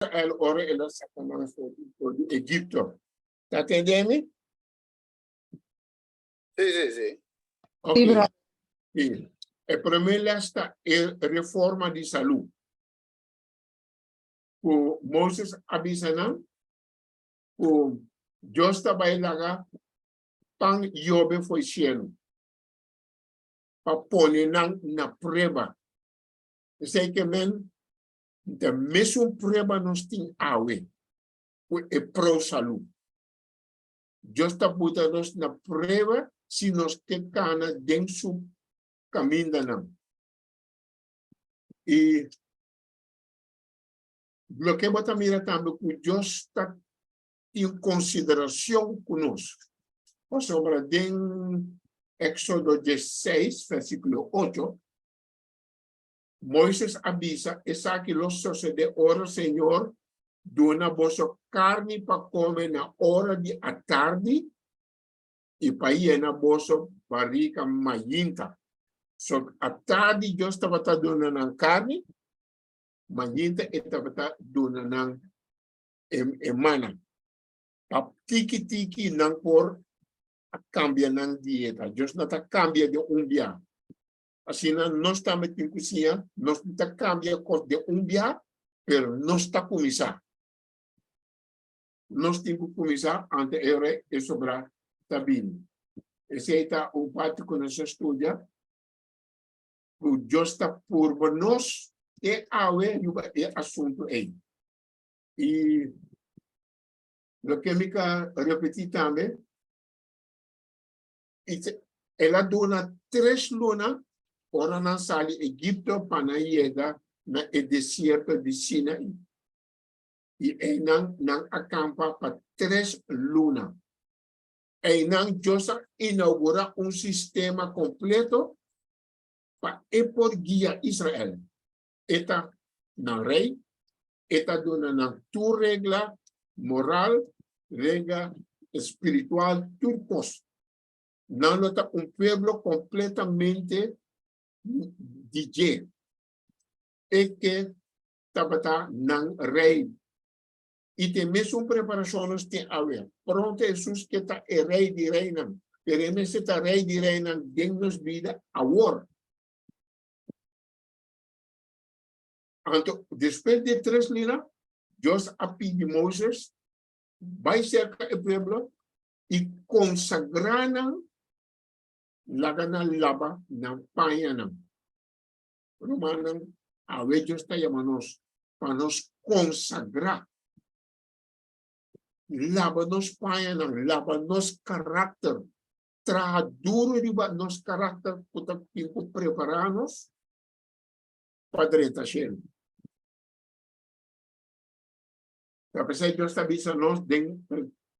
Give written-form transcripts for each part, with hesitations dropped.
Israel ora el a saka nan for di for di Egipto. Ta tende mi? Sí, sí, sí. Ok. Sí, brother. Sí. E promé les ta e reforma di salú. Ku Moses a bisa nan ku Dios ta bai laga pan yobe fo'i cielo pa pone nan na prueba. Esei ke men ta mesun prueba nos tin awe ku e pro salú. Dios ta buta nos na prueba si nos ke kana den su kamindanan. I loke bo ta mira tambe ku Dios ta tin konsiderashon ku nos. Pasobra den Éksodo diesseis, versíkulo ocho, Moises a bisa, Esaki lo sosodé ora Señor duna boso karni pa kome na ora di atardi i pa yena boso barika mainta. So, atardi Dios tabata duna nan karni, mainta e tabata duna nan e mana. Pa tiki tiki nan por a kambia nan dieta. Dios no ta kambia di un bia. Asina nos tambe tin ku siña, nos no ta kambia kos den un bia, pero nos ta kuminsá. Nos tin ku kuminsá ante e ora e sobrá ta bini. Esei ta un parti ku nos a studia, ku Dios ta purba nos te awe riba e asuntu ei. I loke mi ka repetí tambe, I el a duna tres luna ora nan sali Egipto pa nan yega na e desierto di Sinaí. I einan nan a kampa pa tres luna. Einan Dios a inaugurá un sistema kompleto pa e por guia Israel. E ta nan rei, e ta duna nan tur regla moral, regla spiritual, tur kos. Nan lo ta un pueblo kompletamente di dje. E ke tabata nan rei. I te mesun preparashon nos tin awe. Pronto Hesus ke ta e Rei di reinan, pero e mester ta Rei di reinan den nos bida awor. Anto, despues di e tres luna, Dios a pidi Moises, Bai serka e pueblo i konsagrá nan, laga nan laba nan pañanan. Rumannan, awe Dios ta yama nos pa nos konsagrá, laba nos pañanan, laba nos karakter, traha duru riba nos karakter ku ta tin ku prepará nos pa drenta shelu. Ta p'esei Dios ta bisa nos den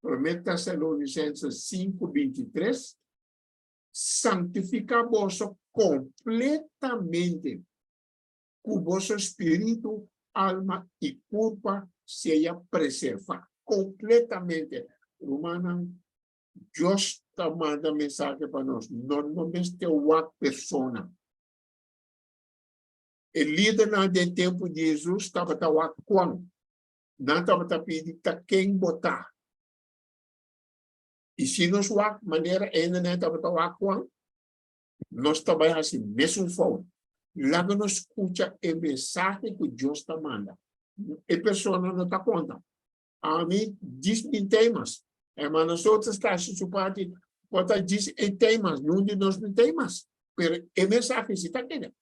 Promé Tesalonicenses sinku bintitres, Santifiká boso kompletamente, ku boso spiritu, alma i kurpa sea preservá kompletamente. Rumannan, Dios ta manda mensahe pa nos, no no mester wak persona. E lidernan den tempu di Hesus tabata wak Juan. Nan tabata pidi, Ta ken bo ta? I si nos wak manera hendenan tabata wak Juan, nos ta bai hasi mesun fout. Laga nos skucha e mensahe ku Dios ta manda. E persona no ta konta. Ami djis bin temas. Hermano Soto ta hasi su parti, por ta djis e temas, niun di nos no temas. Pero e mensahe si ta keda.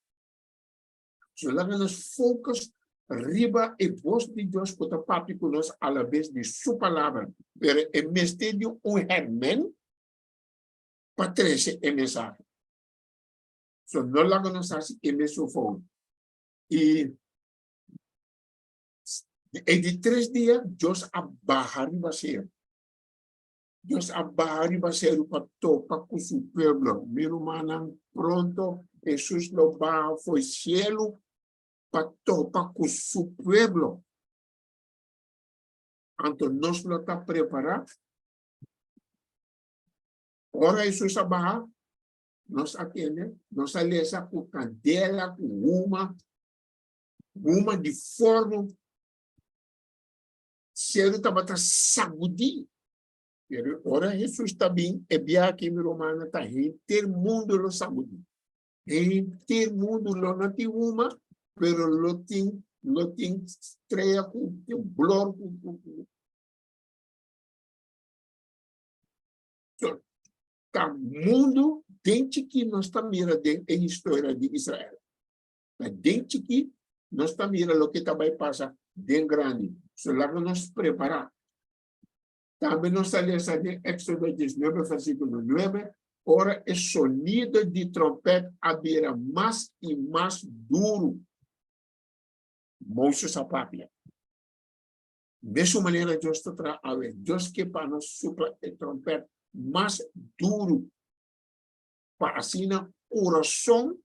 So laga nos focus riba e bos di Dios ku ta papia ku nos alabes di su palabra. Pero e mester di un hermen pa trese e mensahe. So no laga nos hasi e mesun fout. I e di tres dia Dios a baha riba seru. Dios a baha riba seru pa topa ku su pueblo. Mi rumannan, pronto Hesus lo baha fo'i sielu pa topa ku su pueblo. Anto nos lo ta prepará? Ora Hesus a baha, nos a tende, nos a lesa ku kandela, ku huma, huma di forno. Seru tabata sagudí. Pero ora Hesus ta bin, e biaha aki, mi rumannan, ta henter mundu lo sagudí. Henter mundu lo no tin huma, pero lo tin lo tin strea ku blor ku ku ku. So, ta mundu den chikí nos ta mira den e historia di Israel. Ta den chikí nos ta mira loke ta bai pasa den grandi. So laga nos prepará. Tambe nos ta lesa den Éxodo 19, versíkulo 9, ora e sonido di trompèt a bira mas i mas duru, Moises a papia. Mesun manera Dios ta traha awe. Dios ke pa nos supla e trompèt mas duru, pa asina kurason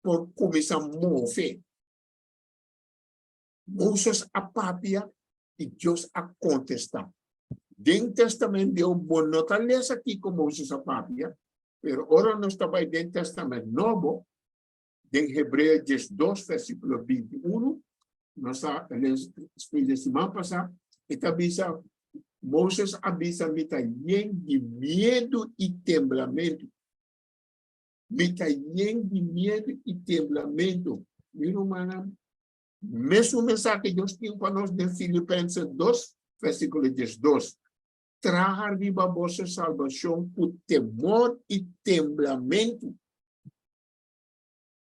por kuminsá move. Moses a papia i Dios a kontestá. Den Tèstamènt Bieu bo no ta lesa kiko Moses a papia, pero ora nos ta bai den Tèstamènt Nobo, den Hebreo 12 versíkulo 21, nos a lesa studia siman pasá, e ta bisa, Moses a bisa, Mi ta yen di miedu i temblamentu. Mi ta yen di miedu i temblamentu. Mi rumannan, mesun mensahe Dios tin pa nos den Filipenses 2, versíkulo 12. Traha riba boso salbashon ku temor i temblamentu.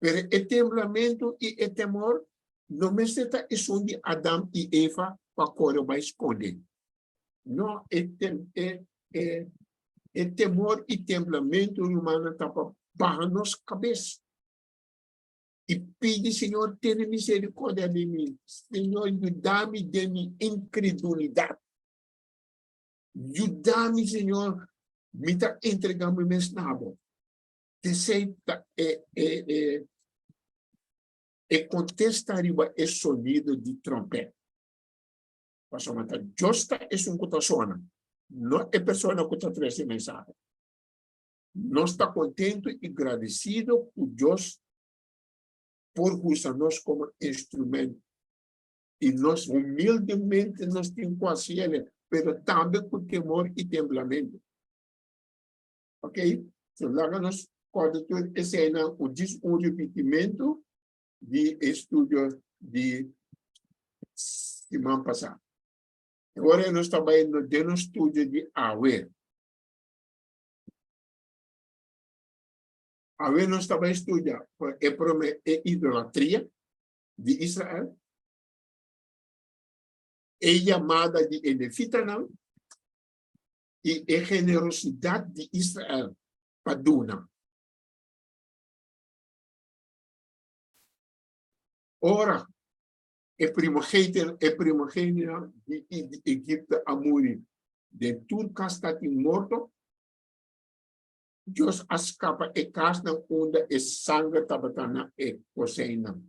Pero e temblamentu i e temor no mester ta esun di Adam i Eva pa kore bai skonde. No, e, e, e, e temor i temblamentu, rumannan, ta pa baha nos kabes i pidi Señor tene misericordia di mi. Señor, yuda mi den mi inkredulidat. Yuda mi, Señor, mi ta entrega mi mes na bo. Esei ta e, e, e, e kontesta riba e sonido di trompet. Pasobra ta Dios ta esun ku ta sona, no e persona ku ta trese mensahe. Nos ta kontentu i gradesido ku Dios por usa nos komo instrumento. I nos humildemente nos tin ku hasi el, pero tambe ku temor i temblamentu. Ok, so laga nos kòrda tur eseinan un djis un ripitimentu di e studio di siman pasá. Ora nos ta bai den nos studio di awe. Awe nos ta bai studia e prome e idolatria di Israel, e yamada di e nefitanan i e generosidat di Israel pa duna. Ora e primogénito e primogénito di Egipto a muri, den tur kas tatin morto. Dios a skapa e kasnan unda e sanger tabata na e koseinan.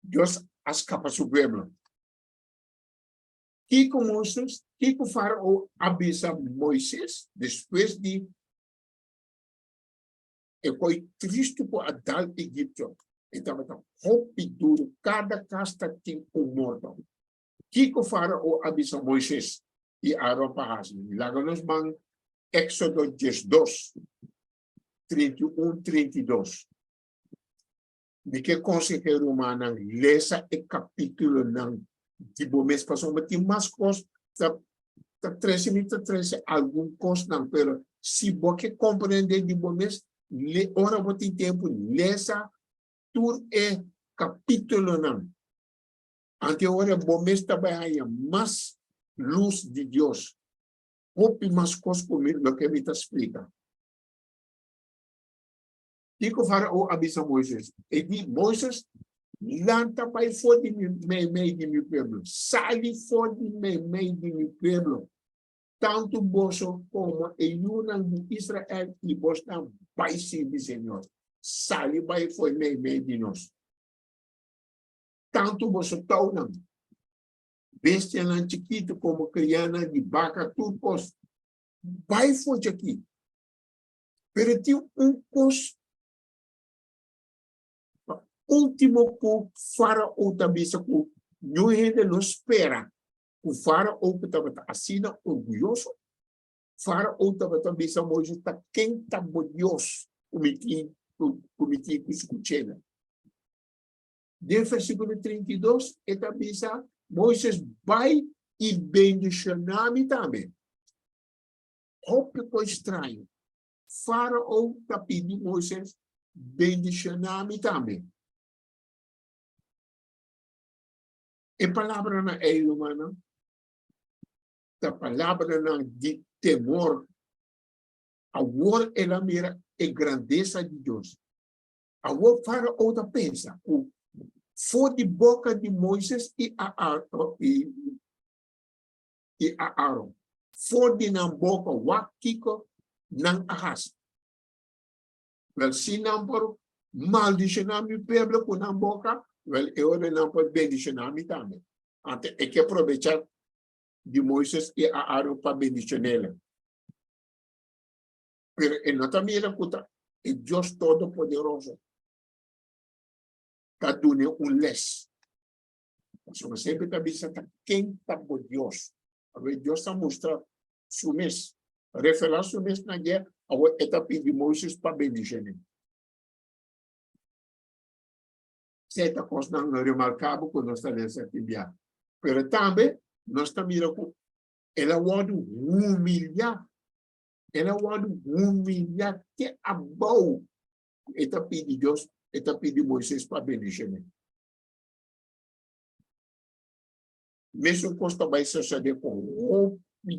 Dios a skapa su pueblo. Kiko Moises, kiko Farao a bisa Moises despues di e koi tristu ku a dal Egipto? E tabata hopi duru, kada kas ta tin un morto. Kiko Farao a bisa Moises i Aron pa hasi? Laga nos ban Éxodo 12, 31, 32. Mi ke konseh'é rumannan, lesa e kapítulonan di bo mes pasobra tin mas kos ta ta trese mi ta trese algun kosnan pero si bo ke komprendé di bo mes le ora bo tin tempu lesa tur e kapítulonan anto ora bo mes ta bai haña mas lus di Dios hopi mas kos ku mi loke mi ta splika. Kiko Farao a bisa Moises? E di, Moises, lanta bai for di mi meimei di mi pueblo. Sali for di meimei di mi pueblo. Tantu boso komo e yunan di Israel i bosnan bai sirbi Señor. Sali bai for meimei di nos. Tantu boso tounan, bestianan chikitu komo krianan di baka, tur kos, bai for djaki. Pero tin un kos último ku Farao ta bisa ku niun hende no spera ku Farao ku tabata asina orguyoso. Farao tabata bisa Moises, ta ken ta bo Dios ku mi tin ku mi tin ku skuch'e? Den versíkulo 32 e ta bisa Moises, bai i bendishoná mi tambe. Hopi kos straño. Farao ta pidi Moises, bendishoná mi tambe. E palabranan ei, rumannan, ta palabranan di temor. Awor el a mira e grandesa di Dios. Awor Farao ta pensa ku for di boka di Moises i Aaron, for di nan boka wak kiko nan a hasi. Wèl, si nan por maldishoná mi pueblo ku nan boka, wèl, e ora nan por bendishoná mi tambe. Anto e ke probechá di Moises i Aaron pa bendishon'el. Pero e no ta mira ku ta e Dios Todopoderoso ta dun'é un lès. Pasobra semper ta bisa ta ken ta bo Dios. Awor Dios ta mustra su mes, revelá su mes na dje, awor e ta pidi Moises pa bendishon'é. Esei ta kosnan remarkabel ku nos ta lesa tin bia. Pero tambe nos ta mira ku el a wòrdu humiliá. El a wòrdu humiliá te abou. E ta pidi Dios, e ta pidi Moises pa bendishon'é. Mesun kos ta bai sosodé ku hopi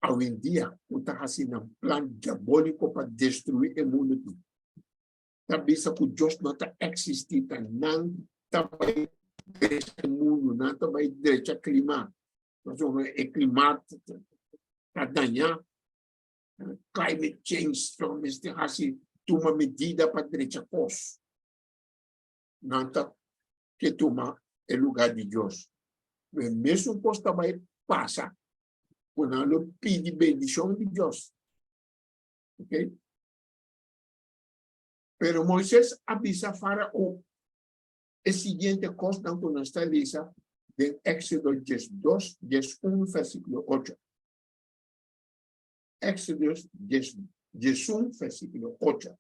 awendia ku ta hasi nan plan diabóliko pa destruí e mundu aki. Ta bisa ku Dios no ta eksistí, ta nan ta bai drecha e mundu, nan ta bai drecha klima. Pasobra e klima ta dañá, climate change, mester hasi tuma medida pa drecha kos. Nan ta ke tuma e lugá di Dios. E mesun kos ta bai pasa ku nan lo pidi bendishon di Dios. Ok? Pero Moisés a bisa Farao e siguiente kosnan ku nos ta lesa den Éxodo 12, 11, versíkulo 8. Éxodo 11, versíkulo 8.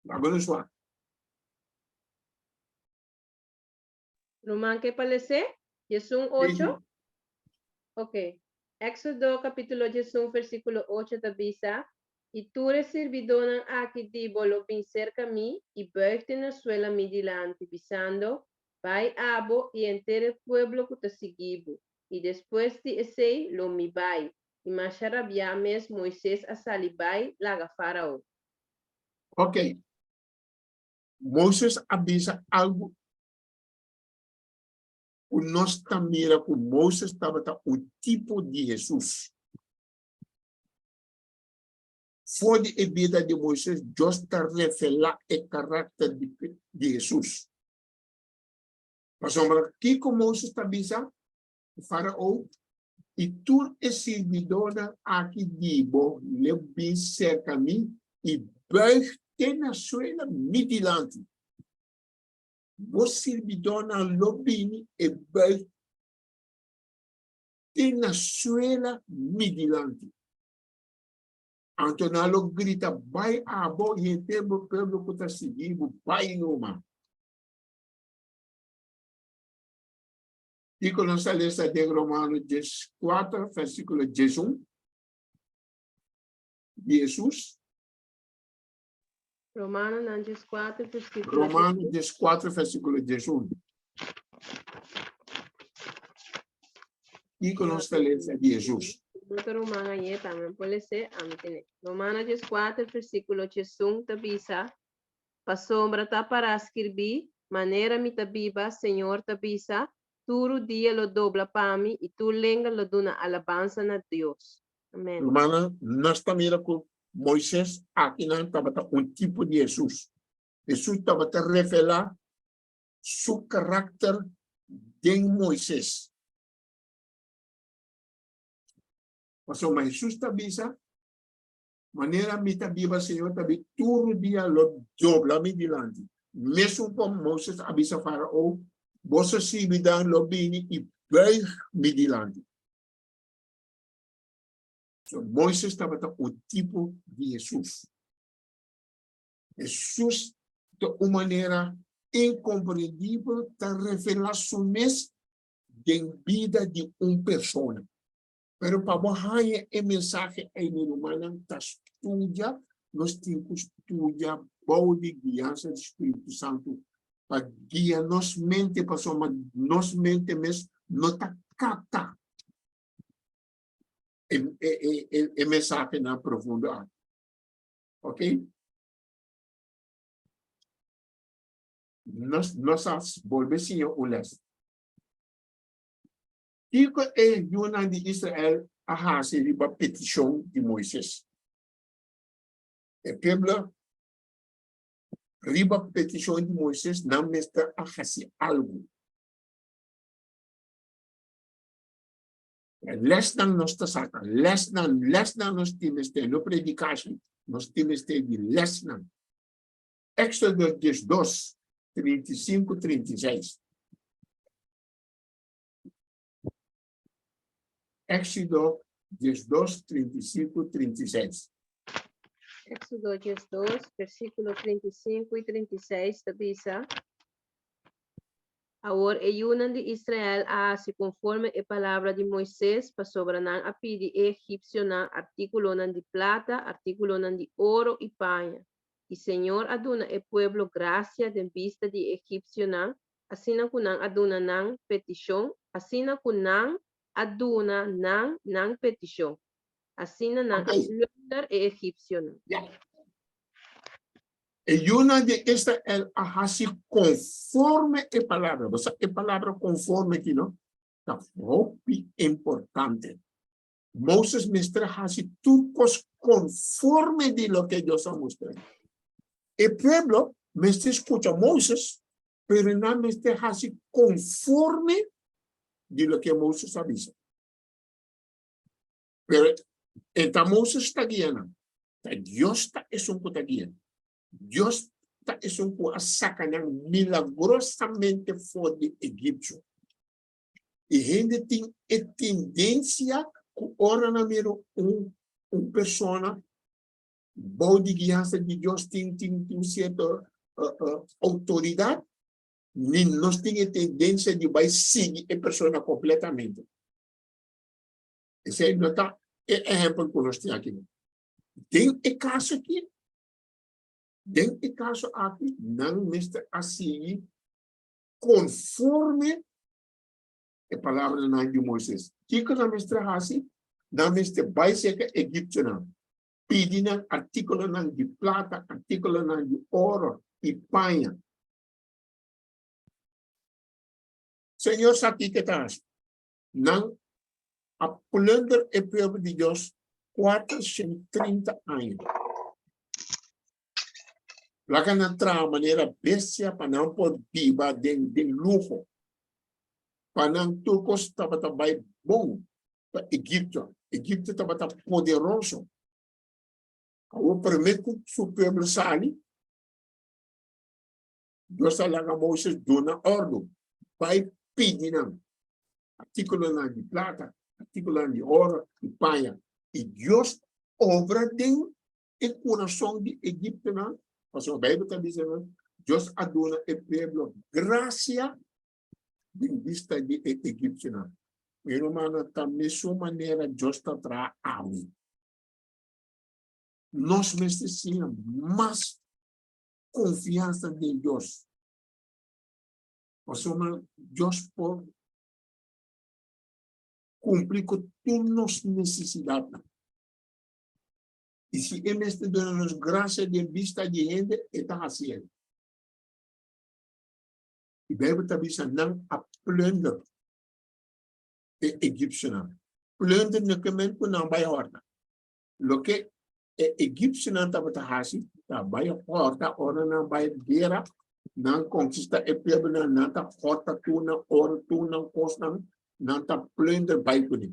Laga nos wak. Ruman ke pa les'é? 11, 8? Ok. Éxodo kapítulo 11 versíkulo 8 ta bisa, I tur e sirbidónan aki di bo lo bin serka mi i buig te na suela mi dilanti, bisando, Bai abo i henter e pueblo ku ta sigui bo, i despues di esei lo mi bai. I masha rabiá mes Moises a sali bai laga Fárao. Ok. Moises a bisa algu ku nos ta mira ku Moises tabata un tipo di Hesus. For di e bida di Moises, Dios ta revelá e karakter di, di Hesus. Pasobra kiko Moises ta bisa Farao? I tur e sirbidónan aki di bo lo bin serka mi i buig te na suela mi dilanti. Bo sirbidónan lo bini i buig te na suela mi dilanti. Anto nan lo grita, Bai abo i henter bo pueblo ku ta sigui bo, bai numa! Kiko nos ta lesa den Romano 14, versíkulo 11? Di Hesus. Romanonan 14, versíkulo Romano 14, versíkulo 11. Kiko nos ta lesa di Hesus? No ta Romano ayer también puede ser, a mí tiene. Romano 14, versíkulo 11 ta bisa, Pasobra ta pará skirbí, Manera mi ta biba, Señor ta bisa, turu dia lo dobla pa mi i tur lenga lo duna alabansa na Dios. Amen. Rumannan, nos ta mira ku Moises akinan tabata un tipo di Hesus. Hesus tabata revelá su karakter den Moises. Pasobra Hesus ta bisa. Manera mi ta biba, Señor ta bi tur dia lo dobla mi dilanti. Mesun kon Moses a bisa Farao, Boso sirbidnan lo bini i buig mi dilanti. So Moises tabata un tipo di Hesus. Hesus ta un manera inkomprendibel ta revelá su mes den bida di un persona. Pero pa bo haña e mensahe ei, mi rumannan, ta studia, nos tin ku studia bou di guiansa di Spiritu Santu pa guia nos mente, pasobra nos mente mes no ta kapta e, e, e, e mensahenan profundo aki. Ok? Nos, nos a bolbe siña un les. Kiko e yunan di Israel a hasi riba petishon di Moises? E pueblo riba petishon di Moises nan mester a hasi algu. Lesnan nos ta saka, lesnan, lesnan nos tin mester, no predikashi, nos tin mester di lesnan. Éxodo 12, 35, 36. Éxodo 12, 35, 36. Éxodo 12, versíkulo 35 i 36 ta bisa, Awor e yunan di Israel a hasi konforme e palabra di Moises, pasobra nan a pidi e egipsionan artíkulonan di plata, artíkulonan di oro i paña. I señor a duna e pueblo grasia den bista di e egipsionan, asina ku nan a duna nan petishon, asina ku nan a duna nan nan petishon. Asina nan a plunder e egipsionan. Ya. E yunan di Israel a hasi konforme e palabra. Bo sa e palabra konforme aki no ta hopi importante. Moses mester a hasi tur kos konforme di loke Dios a mustr'é. E pueblo mester skucha Moses, pero nan mester hasi konforme di loke Moses a bisa. Pero e ta Moses ta guia nan, ta Dios ta esun ku ta guia. Dios ta esun ku a saka nan milagrosamente for di Egipto. E hende tin e tendensia ku ora nan mira un un persona bou di guiansa di Dios tin tin tin sierto outoridat, ni nos tin e tendensia di bai sigui e persona kompletamente. Esei no ta e ehèmpel ku nos tin aki. Den e kaso aki, den e kaso aki nan mester a sigui konforme e palabranan di Moises. Kiko nan mester hasi? Nan mester bai serka egipsionan, pidi nan artíkulonan di plata, artíkulonan di oro i paña. Señor sa kiko e ta hasi. Nan a plunder e pueblo di Dios 430 aña. Laga nan traha manera bestia pa nan por biba den den luho. Pa nan tur kos tabata bai bon pa Egipto. Egipto tabata poderoso. Awor promé ku su pueblo sali, Dios a laga Moises duna òrdu, bai pidi nan artíkulonan di plata, artíkulonan di oro i paña. I Dios obra den e kurason di egiptonan, pasobra Beibel ta bisa nan, Dios a duna e pueblo grasia den bista di e egipsionan. Mi rumannan, ta mesun manera Dios ta traha awe. Nos mester siña mas konfiansa den Dios, pasobra Dios por kumpli ku tur nos nesesidatnan. I si e mester duna nos grasia den bista di hende, e ta hasi el. I Beibel ta bisa nan a plunder e egipsionan. Plunder no ke men ku nan bai hòrta. Loke e egipsionan tabata hasi ta bai hòrta ora nan bai guera, nan konkista e pueblonan, nan ta hòrta tur nan oro, tur nan kosnan, nan ta plunder bai kuné.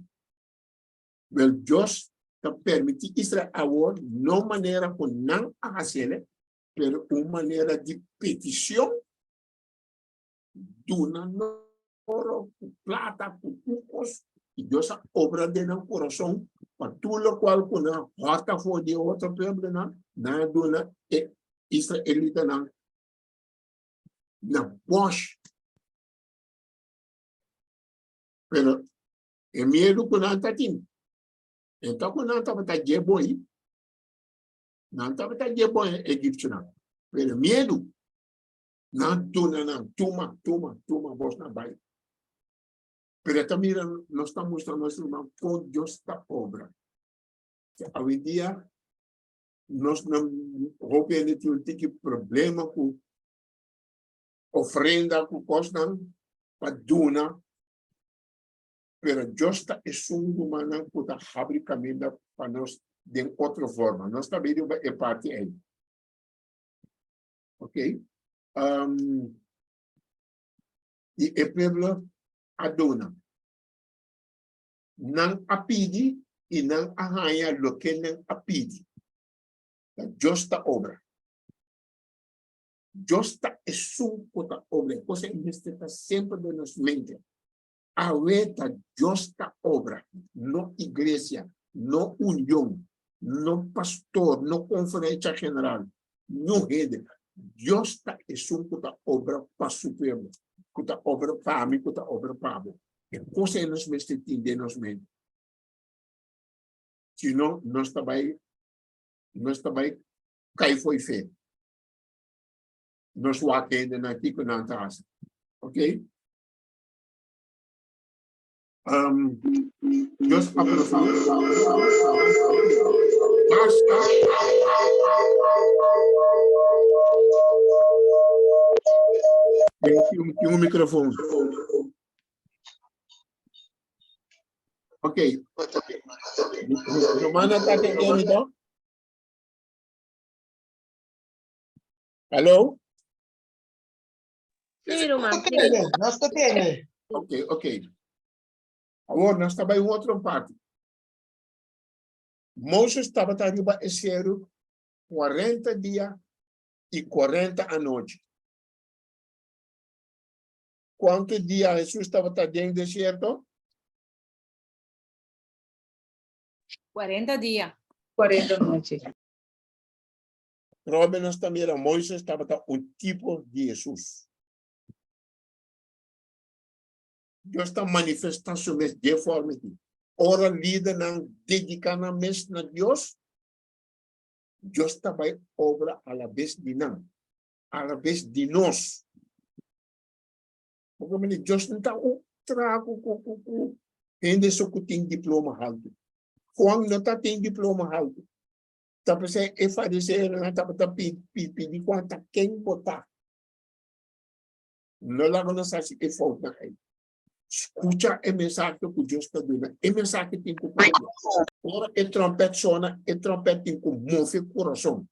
Wel, Dios. ta permití Israel awor, no manera ku nan a hasiel, pero un manera di petishon, duna oro, ku plata, ku tur kos, i Dios a obra den nan kurason pa tur lokual ku nan hòrta for di e otro pueblonan, nan a duna e israelitanan na bòsh. Pero e miedu ku nan ta tin, e ta ku nan tabata dje boi, nan tabata dje boi e egipsionan, pero e miedu, nan duna nan, tuma, tuma, tuma, bos na bai. Pero e ta mira, nos ta mustra nos ruman kon Dios ta obra. Awendia nos no hopi hende tin un tiki problema ku ofrenda ku kosnan pa duna, pero Dios ta esun rumannan ku ta habri kaminda pa nos den otro forma. Nos ta bini riba e parti ei. Ok. Um, i e pueblo a duna. Nan a pidi i nan a haña loke nan a pidi. Ta Dios ta obra. Dios ta esun ku ta obra. E kos ei mester ta semper den nos mente. Awe ta Dios ta obra, no iglesia, no union, no pastor, no konferensha general, no hende. Dios ta esun ku ta obra pa su pueblo, ku ta obra pa mi, ku ta obra pa bo. E kos ei nos mester tin den nos mente. Si no, nos ta bai, nos ta bai kai fo'i fe. Nos wak hendenan kiko nan ta hasi. Ok? Um, Dios aprobá. Basta. Tin un microfoon. Ok. Romana ta atendiendo? Aló? Sí, ruman. Nos ta tene, nos ta tene. Ok, ok. Awor nos ta bai un otro parti. Moses tabata riba e seru 40 dia i 40 anochi. Kuantu dia Hesus tabata den desierto? 40 dia. 40 nochi. Trobe nos ta mira Moises tabata un tipo di Hesus. Dios ta manifesta su mes dje forma aki. Ora lidernan dedica nan mes na Dios, Dios ta bai obra a la bes di nan, a la bes di nos. Porque mene Dios no ta un traha ku ku ku ku hende so ku tin diploma haltu. Juan no ta tin diploma haltu. Ta p'esei e fariseonan tabata pidi Juan ta ken bo ta. No laga nos hasi e foutnan ei. Skucha e mensahe ku Dios ta duna. E mensahe tin ku papia. Ora e tròmpèt sona, e tròmpèt tin ku move kurason.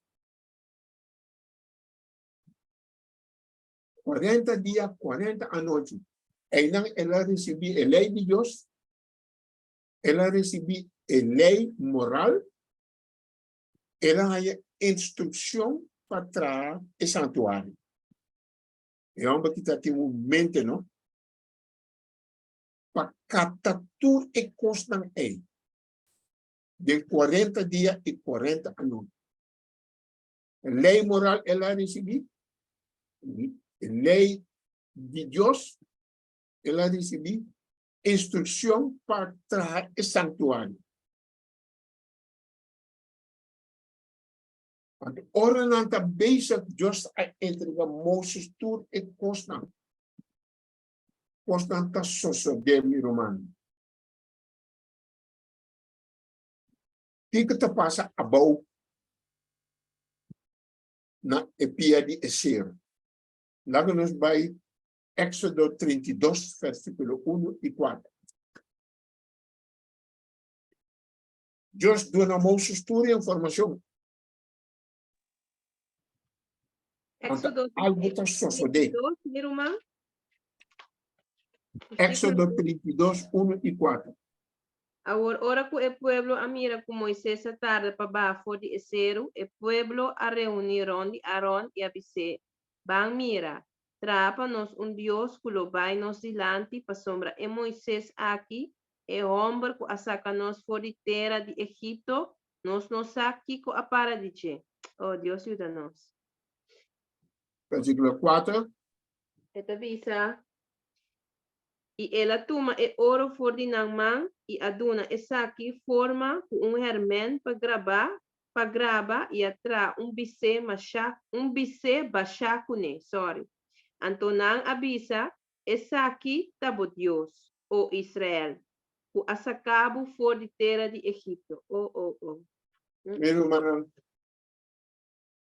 40 dia, 40 anochi. Einan el a risibí e lei di Dios, el a risibí e lei moral, el a haña instrukshon pa traha e santuario. E hòmber ki ta tin un mente, no? Pa kapta tur e kosnan ei den 40 dia i 40 anochi. E lei moral el a risibí, e lei di Dios el a risibí, instrukshon pa traha e santuario. Anto ora nan ta bezig, Dios a entrega Moses tur e kosnan. Kosnan ta sosodé, mi ruman. Kiko ta pasa abou na e pia di e seru? Laga nos bai Éxodo 32, versíkulo 1 i 4. Dios duna Moses tur e informashon. Éxodo Algu ta sosodé. 32, mi ruman. Éxodo 32, 1 i 4. Awor, ora ku e pueblo a mira ku Moises a tarda pa baha for di e seru, e pueblo a reuní rònt di Aron i a bis'é, Ban mira, traha pa nos un dios ku lo bai nos dilanti, pasobra e Moises aki, e hòmber ku a saka nos for di tera di Egipto, nos no sa kiko a para di dje. Oh, Dios yuda nos. Versíkulo 4. E ta bisa, I el a tuma e oro for di nan man i a duna esaki forma ku un hèrmènt pa grabá, pa graba i a traha un bisé mashá, un bisé bashá kuné, sòri. Anto nan a bisa, Esaki ta bo Dios, o Israel, ku a saka bo for di tera di Egipto. O, o, o. Mi rumannan,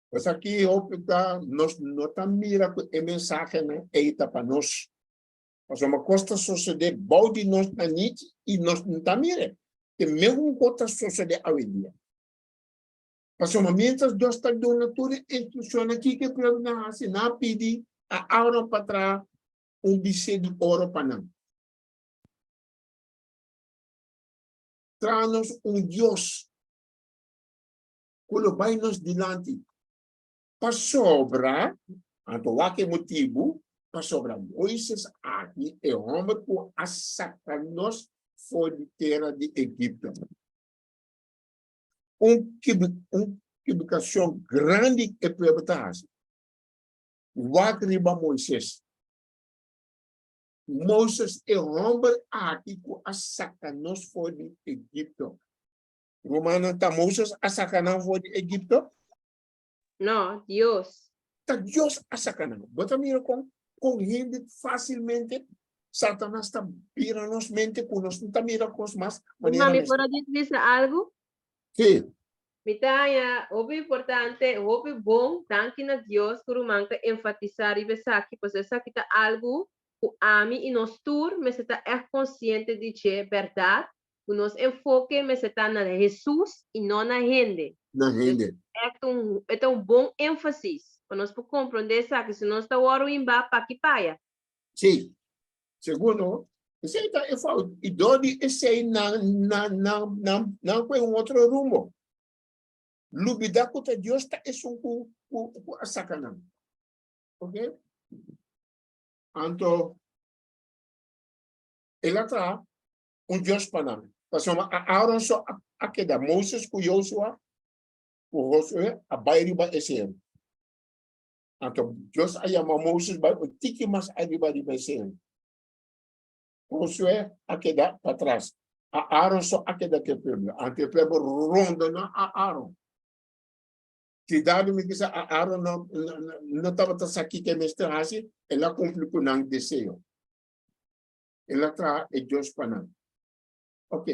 pues aki hopi ta nos no ta mira ku e mensahenan ei ta pa nos. Pasobra kos ta sosodé bou di nos nanit i nos no ta mir'é. Te mesun kos ta sosodé awendia. Pasobra miéntras Dios ta duna tur e instrukshonnan kiko e pueblonan hasi, nan a pidi a Aaron pa traha un bisé di oro pa nan. Traha nos un dios ku lo bai nos dilanti. Pasobra, anto wak e motibu, pasobra Moises aki, e hòmber ku a saka nos for di tera di Egipto. Un un kibukashon grandi e pueblo ta hasi. Wak riba Moises. Moises, e hòmber aki ku a saka nos for di Egipto. Rumannan, ta Moises a saka nan for di Egipto? No, Dios. Ta Dios a saka nan. Bo ta mira kon kon hende fásilmente Satanas ta bira nos mente ku nos no ta mira kos mas manera Mami, mester. por a bisa algu? Sí. Mi ta haña hopi importante, hopi bon, danki na Dios ku ruman ta enfatisá riba esaki, pasobra esaki ta algu ku ami i nos tur mester ta ègt konsiente di dje, bèrdat, ku nos enfoke mester ta na Hesus i no na hende. Na hende. Echt un, e ta un bon énfasis pa nos por komprondé esaki, si nos ta wòrdu himbá p'aki p'aya. Sí. Segundo, esei ta e fout. I dor di esei nan, nan, nan, nan, nan kue un otro rumbo. Lubidá ku ta Dios ta esun ku, ku, ku a saka nan. Ok? Anto, el a traha un Dios pa nan. Pasobra a Aaron so a keda, Moses ku Josua ku Josué a bai riba e seru. Anto Dios a yama Moses bai un tiki mas ariba riba e seru. Josué a keda patras. A Aaron so a keda ku e pueblo. Anto e pueblo rondona a Aaron. Cuidado mi kisa a Aaron no, no, no tabata sa kiko e mester hasi, el a kumpli ku nan deseo. El a traha e Dios pa nan. Ok.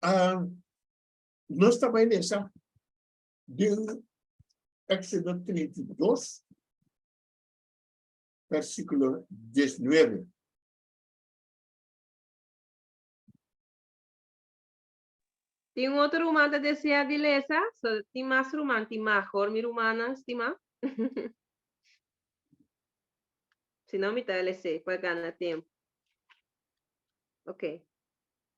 Uh, nos ta bai lesa den Éxodo 32, versículo 19. Tin otro ruman ta desea di lesa? So, tin mas ruman, tin major mi rumannan stima. Si no, mi ta lese pa gana tempu. Ok.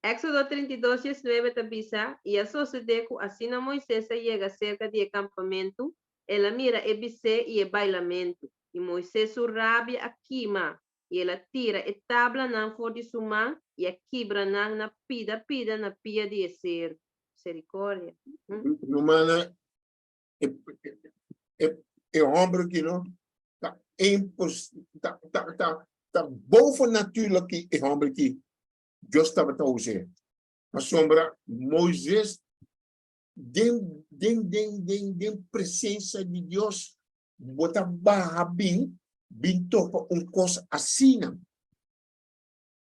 Éxodo 32, 19 ta bisa, I a sosodé ku asina Moises a yega serka di e kampamentu, el a mira e bisé i e bailamentu, i Moises su rabia a kima, i el a tira e tablanan for di su man i a kibra nan na pida pida na pia di e seru. Misericordia. Rumannan, e, e, e homber aki no, ta impos, ta, ta, ta, ta boven natuurlijk e homber aki. Dios tabata us'é. Pasobra Moises den, den, den, den, den presensia di Dios, bo ta baha bin, bin topa un kos asina.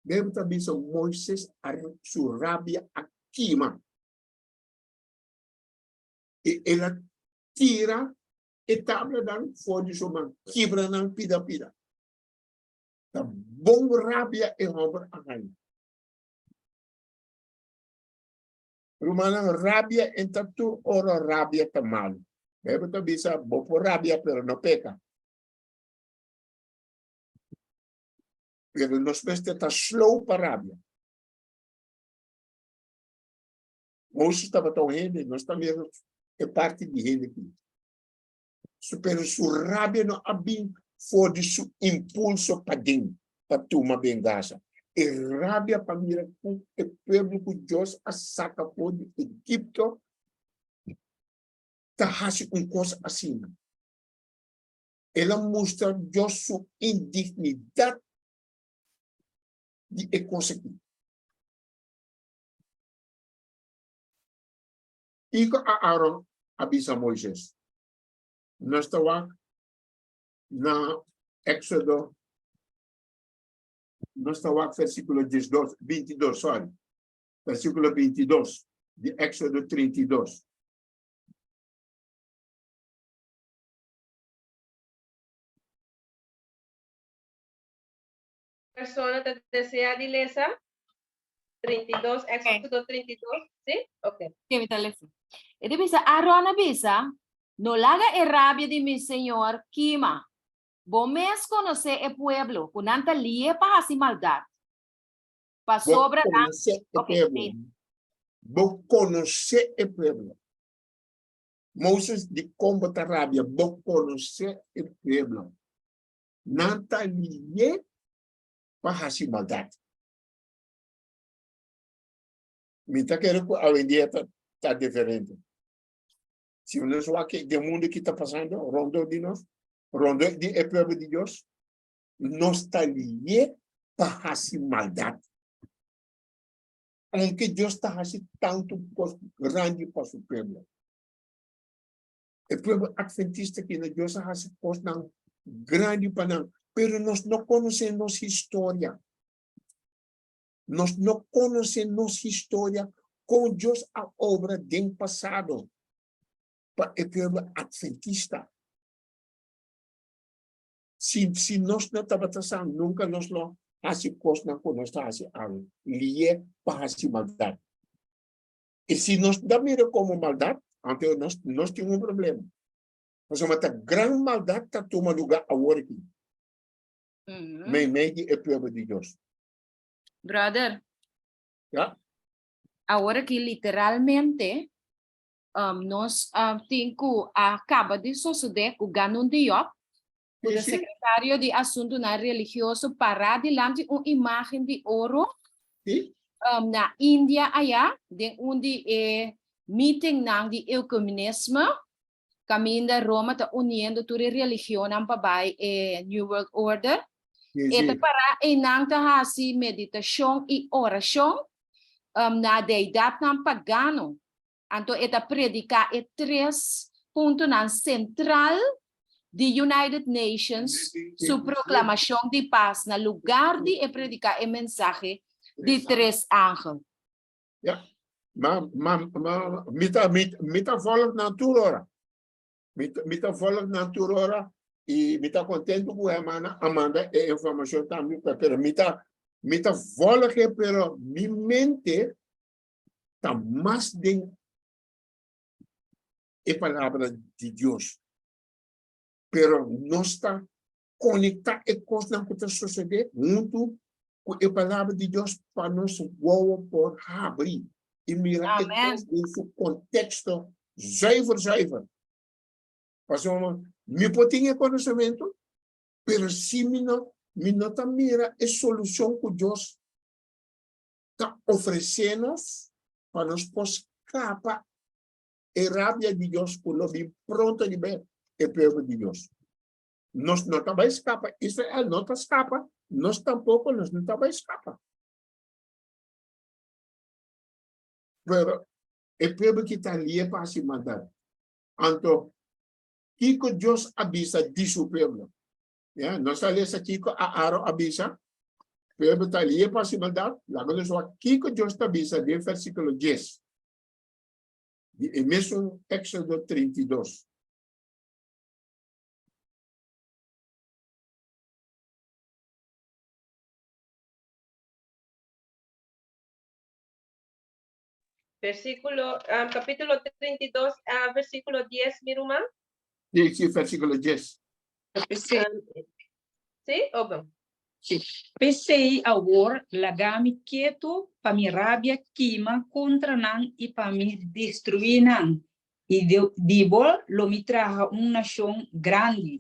Bijbel ta bisa Moises a, su rabia a kima. I el a tira e tablanan for di su man, kibra nan pida pida. Ta bon rabia e hòmber a haña. Rumannan, rabia entra tur ora rabia ta malu. Bijbel ta bisa, bo por rabia pero no peka. Pero nos mester ta slow pa rabia. Moses tabata un hende, nos ta mira e parti di hende aki. Pero su rabia no a bin for di su impulso paden pa tuma vengansa. E rabia pa mira ku e pueblo ku Dios a saka for di Egipto ta hasi un kos asina. El a mustra Dios su indignidat di e kos aki. Kiko Aaron a bisa Moises? Nos ta wak na Éxodo, nos ta wak versíkulo 12, 22, sorry. Versíkulo 22 di Éxodo 32. Persona ta desea di lesa? 32, Éxodo 32, sí? Ok. Sí, mi ta lesa. E ta bisa, Aaron a bisa, No laga e rabia di mi señor kima. Bo mes konosé e pueblo, ku nan ta lié pa hasi maldat. Bo Pasobra nan. konosé e Ok, pueblo. sí. Bo konosé e pueblo. Moses, dikon bo ta rabia? Bo konosé e pueblo. Nan ta lié pa hasi maldat. Mi ta kere ku awendia ta ta diferente. Si nos wak den mundu ki ta pasando rondó di nos, rondó di e pueblo di Dios, nos ta lié pa hasi maldat. Aunke Dios ta hasi tantu kos grandi pa su pueblo. E pueblo adventista ki na Dios a hasi kosnan grandi pa nan, pero nos no konosé nos historia. Nos no konosé nos historia kon Dios a obra den pasado pa e pueblo adventista. Si, si nos no tabata sa, nunka nos lo hasi kosnan ku nos ta hasi awe, lié pa hasi maldat. I si nos ta mira komo maldat, anto nos, nos tin un problema. Pasobra ta gran maldat ta tuma lugá awor aki, meimei di e pueblo di Dios. Brother. Ja? Awor aki literalmente um, nos um, tin ku a kaba di sosodé ku Ganun Diop, ku de sekretario di Asuntunan Religioso pará dilanti un imágen di oro Sí. um, na India ayá, den un di e meetingnan di eukumenisme, kaminda Roma ta uniendo tur e religionnan pa bai e New World Order. Sí, E ta sí. pará einan ta hasi meditashon i orashon um, na deidatnan pagano. Anto e ta prediká e tres puntonan sentral di United Nations su proklamashon di pas na lugar di e prediká e mensahe di tres angel. Ja, ma, ma, ma, mi ta, mi, mi ta volg nan tur ora. Mi, mi ta volg nan tur ora i mi ta contento ku hermana Amanda e informashon tambe, pero mi ta, mi ta volg e, pero mi mente ta mas den e palabra di Dios. Pero nos ta conecta e cosnan cu ta sucede hunto cu e palabra di Dios pa nos wowo por habri y mira e cos den su contexto zuiver zuiver. Pasobra mi por tin e conocemento, pero si mi no, mi no ta mira e solucion cu Dios ta ofresé nos pa nos por skapa e rabia di Dios ku lo bin pronto riba e pueblo di Dios. Nos no ta bai skapa, Israel no ta skapa, nos tampoko nos no ta bai skapa. Pero e pueblo ki ta lie pa hasi maldat. Anto, kiko Dios a bisa di su pueblo? Ya, nos a lesa kiko Aaron a bisa. Pueblo ta lie pa hasi maldat. Laga nos wak kiko Dios ta bisa den versíkulo 10 di e mesun Éxodo 32. Versíkulo, ah, kapítulo 32, ah, versíkulo 10, mi ruman. Sí, sí, versíkulo 10. Sí. Sí? Oké. Sí. P'esei awor laga mi ketu pa mi rabia kima kontra nan i pa mi destruí nan, i di bo lo mi traha un nashon grandi.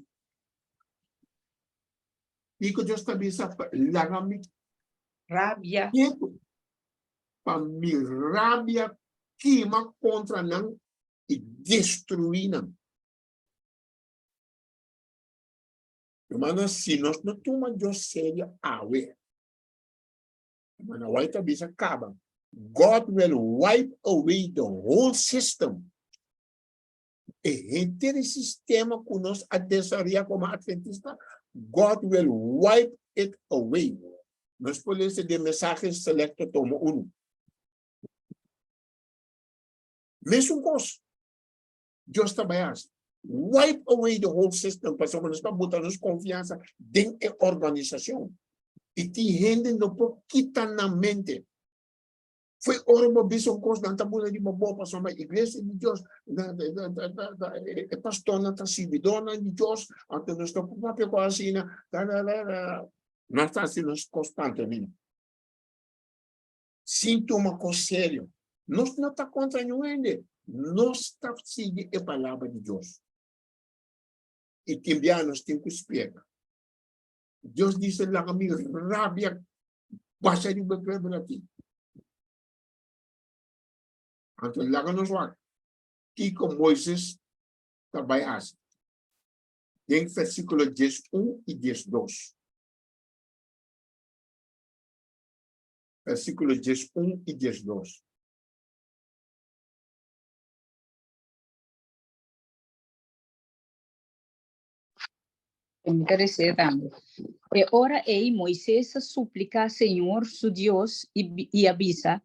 Kiko Dios ta bisa? Laga mi rabia ketu pa mi rabia kima kontra nan i destruí nan. Hermano, si nos no tuma Dios serio awe, hermano White ta bisa kaba, God will wipe away the whole system. E henter sistema ku nos a desaroyá komo Adventista, God will wipe it away. Nos por lesa den Mensahe Selecto tomo unu. Mesun kos. Dios ta bai hasi. Wipe away the whole system pasobra nos ta buta nos konfiansa den e organisashon. I tin hende no por kita nan mente. Foi ora bo bisa un kos nan ta bula riba bo pasobra iglesia di Dios e pastornan ta sirbidornan di Dios anto nos no por papia ku asina. Nos ta hasi nos kos pantomima. Sin tuma kos serio. Nos no ta kontra niun hende. Nos ta sigui e palabra di Dios. I tin bia nos tin ku spiega. Dios dice, laga mi rabia basha riba e pueblo aki. Anto laga nos wak kiko Moises ta bai hasi. Den versíkulo 11 i 12. Versíkulo 11 i 12. Mi ta resé tambe. E ora ei Moises a supliká señor su Dios i i a bisa,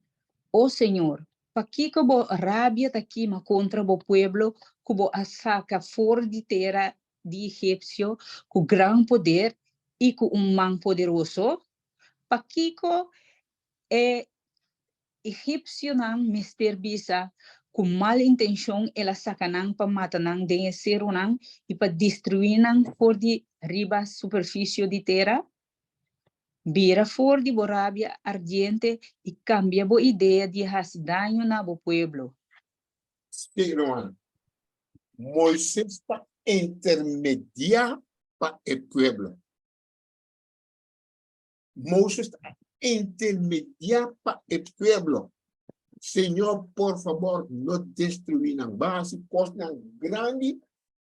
O señor, pakiko bo rabia ta kima kontra bo pueblo ku bo a saka for di tera di egipsio ku gran poder i ku un man poderoso? Pakiko e egipsionan mester bisa ku mal intenshon el a saka nan pa mata nan den e serunan i pa destruí nan for di riba superfisio di tera? Bira for di bo rabia ardiente i kambia bo idea di hasi daño na bo pueblo. Sí, ruman. Moises ta intermediá pa e pueblo. Moses ta intermediá pa e pueblo. Señor, por fabor, no destruí nan. Bo a hasi kosnan grandi,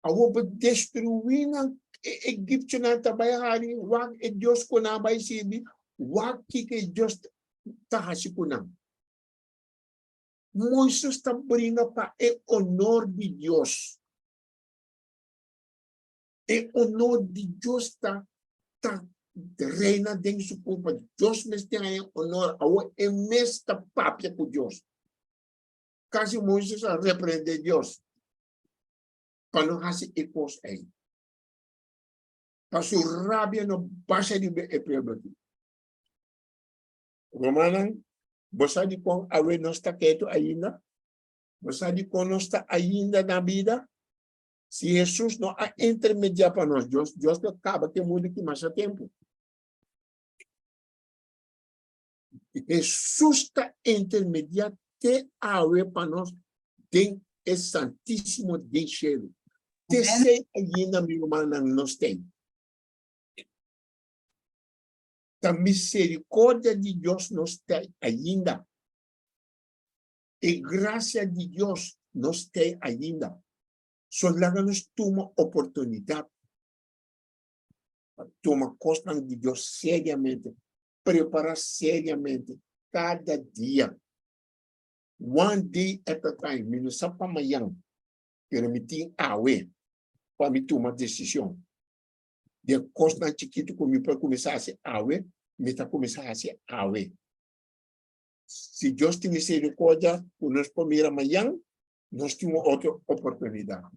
awor bo destruí nan. E egipcionan ta bai hari, wak e Dios ku nan a bai sirbi, wak kiko e Dios ta hasi ku nan. Moises ta bringa pa e honor di Dios. E honor di Dios ta ta reina den su kurpa. Dios mester haña honor. Awor e mes ta papia ku Dios. Kasi Moises a reprende Dios pa no hasi e kos ei. Pa su rabia no basha riba e pueblo aki. Rumannan, bo sa dikon awe nos ta ketu ainda? Bo sa dikon nos ta ainda na bida? Si Hesus no a intermediá pa nos, Dios, Dios lo kaba ku e mundu ki masha tempu. Hesus ta intermediá te awe pa nos den e Santísimo den shelu. Te sei ainda, mi rumannan, nos ten. Ta misericordia di Dios nos ta ainda. E gracia di Dios nos tei ainda. So laga nos tuma oportunidad pa tuma cosnan di Dios seriamente, prepara seriamente cada dia. One day at a time. Mi no sa pa mayan, pero mi tin awe pa mi tuma decision. Di e cosnan chikito cu mi por cuminsa haci awe, mi ta cuminsa haci awe. Si Dios tin misericordia ku nos por mira mañan, nos tin un otro oportunidat.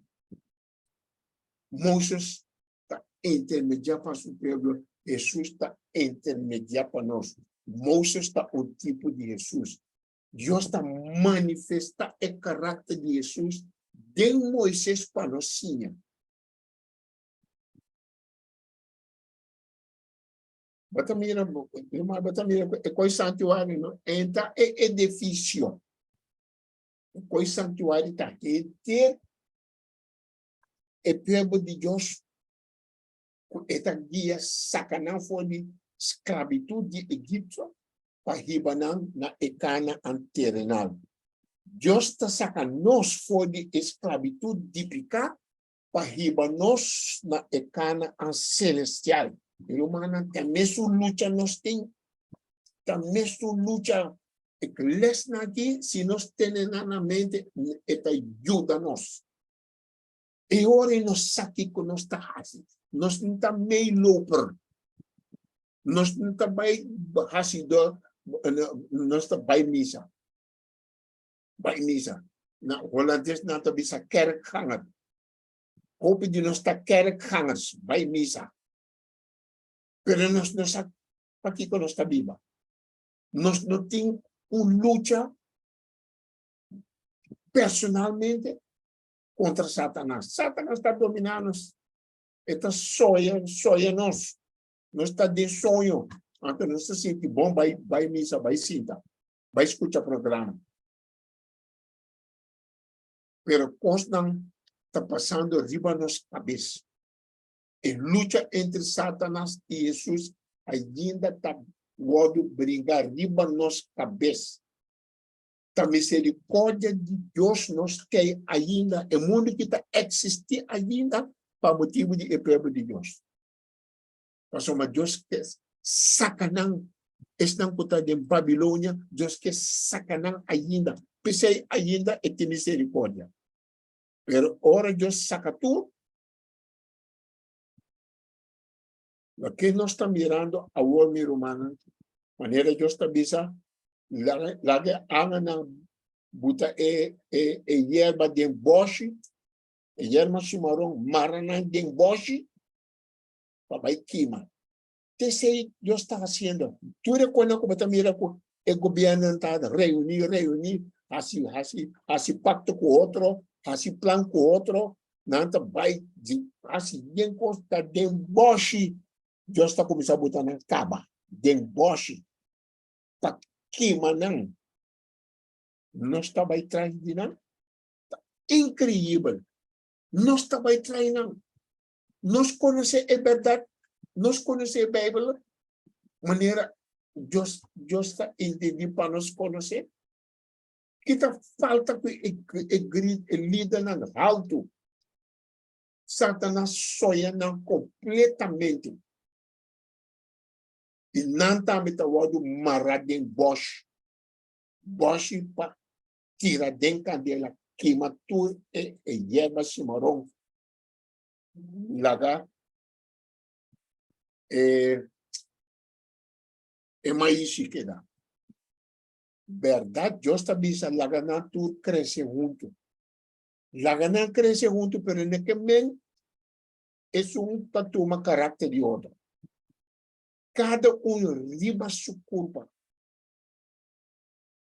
Moses ta intermediá pa su pueblo, Hesus ta intermediá pa nos. Moses ta un tipo di Hesus. Dios ta manifestá e karakter di Hesus den Moises pa nos siña. Bo ta mira, bo ta mira e koi santuario no enta e edifisio. E koi santuario ta henter e pueblo di Dios ku e ta guia saka nan for di sklabitut di Egipto pa hiba nan na e Kanaan terenal. Dios ta saka nos for di e sklabitut di piká pa hiba nos na e Kanaan selestial. Mi rumannan, ta mesun lucha nos tin, ta mesun lucha. E lesnan aki, si nos tene nan na mente, e ta yuda nos. E ora ei nos sa kiko nos ta hasi. Nos no ta meeloper. Nos no ta bai hasi dor, nos ta bai misa. Bai misa. Na Holandes nan ta bisa kerkganger. Hopi di nos ta kerkgangers, bai misa. Pero nos no sa pakiko nos ta biba. Nos no tin un lucha personalmente kontra Satanas. Satanas ta dominá nos. E ta soya, soya nos. Nos ta den soño. Anto nos ta sinti bon bai, bai misa, bai sinta, bai skucha programa. Pero kosnan ta pasando riba nos kabes. E lucha entre Satanas i Hesus ainda ta wòrdu bringa riba nos kabes. Ta misericordia di Dios nos kei ainda, e mundu ki ta existi ainda pa motibu di e pueblo di Dios. Pasobra Dios ke saka nan, esnan ku ta den Babilonia, Dios ke saka nan ainda. P'esei ainda e tin misericordia. Pero ora Dios saka tur, Loke nos ta mirando awor, mi rumannan, manera Dios ta bisa, laga e angelnan buta e, e, e yerba den boshi, e yerba shimaron, mara nan den boshi, pa bai kima. Tesei Dios ta hasiendo. Tur e konan ku bo ta mira ku e gobiernonan ta reuni, reuni, hasi, hasi, hasi pakto ku otro, hasi plan ku otro, nan ta bai di hasi yen kos ta den boshi. Dios ta kuminsá buta nan kaba den boshi pa kima nan. Nos ta bai tras di nan? Ta inkreibel. Nos ta bai tras nan. Nos konosé e bèrdat, nos konosé e Beibel manera Dios, Dios ta intendí pa nos konosé. Ki ta falta ku e, e, e lidernan haltu? Satanas soña nan kompletamente. I nan tambe ta wòrdu mará den bòsh. Bòshi pa tira den kandela, kima tur e, e yerba shimaron. Laga e, e maishi keda. Bèrdat, Dios ta bisa laga nan tur krese huntu. Laga nan krese huntu, pero no ke men esun ta tuma karakter di otro. Kada un riba su kurpa.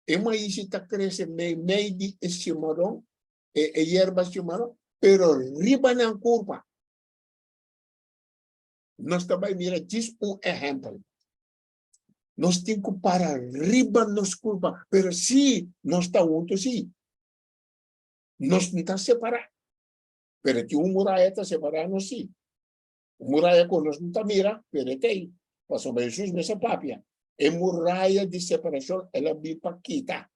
E maishi ta krese meimei di e shimaron, e, e yerba shimaron, pero riba nan kurpa. Nos ta bai mira djis un ehèmpel. Nos tin ku para riba nos kurpa, pero si nos ta huntu si. Nos no ta separá. Pero tin un muraya ta separá nos si. Un muraya ku nos no ta mira, pero e ta ei. Pasobra Hesus mes a papia. E muraya di separashon el a bin pa kita.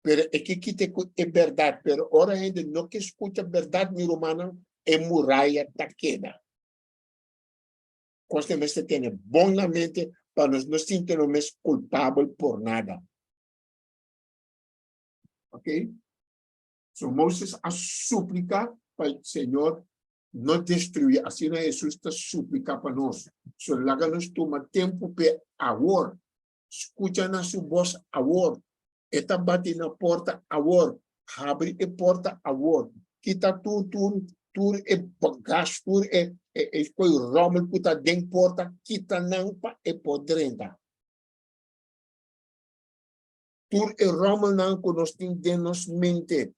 Pero e ke kita ku e bèrdat. Pero ora hende no ke skucha bèrdat, mi rumannan, e muraya ta keda. Kos ke mester tene bon na mente pa nos no sinti nos mes kulpabel por nada. Ok? So Moses a suplika pa Señor no destruí. Asina Hesus ta suplika pa nos. So laga nos tuma tempu p'e awor. Skucha na su bos awor. E ta bati na porta awor. Habri e porta awor. Kita tur tur tur e bagas, tur e e e koi rommel ku ta den porta, kita nan pa e por drenta. Tur e rommelnan ku nos tin den nos mente,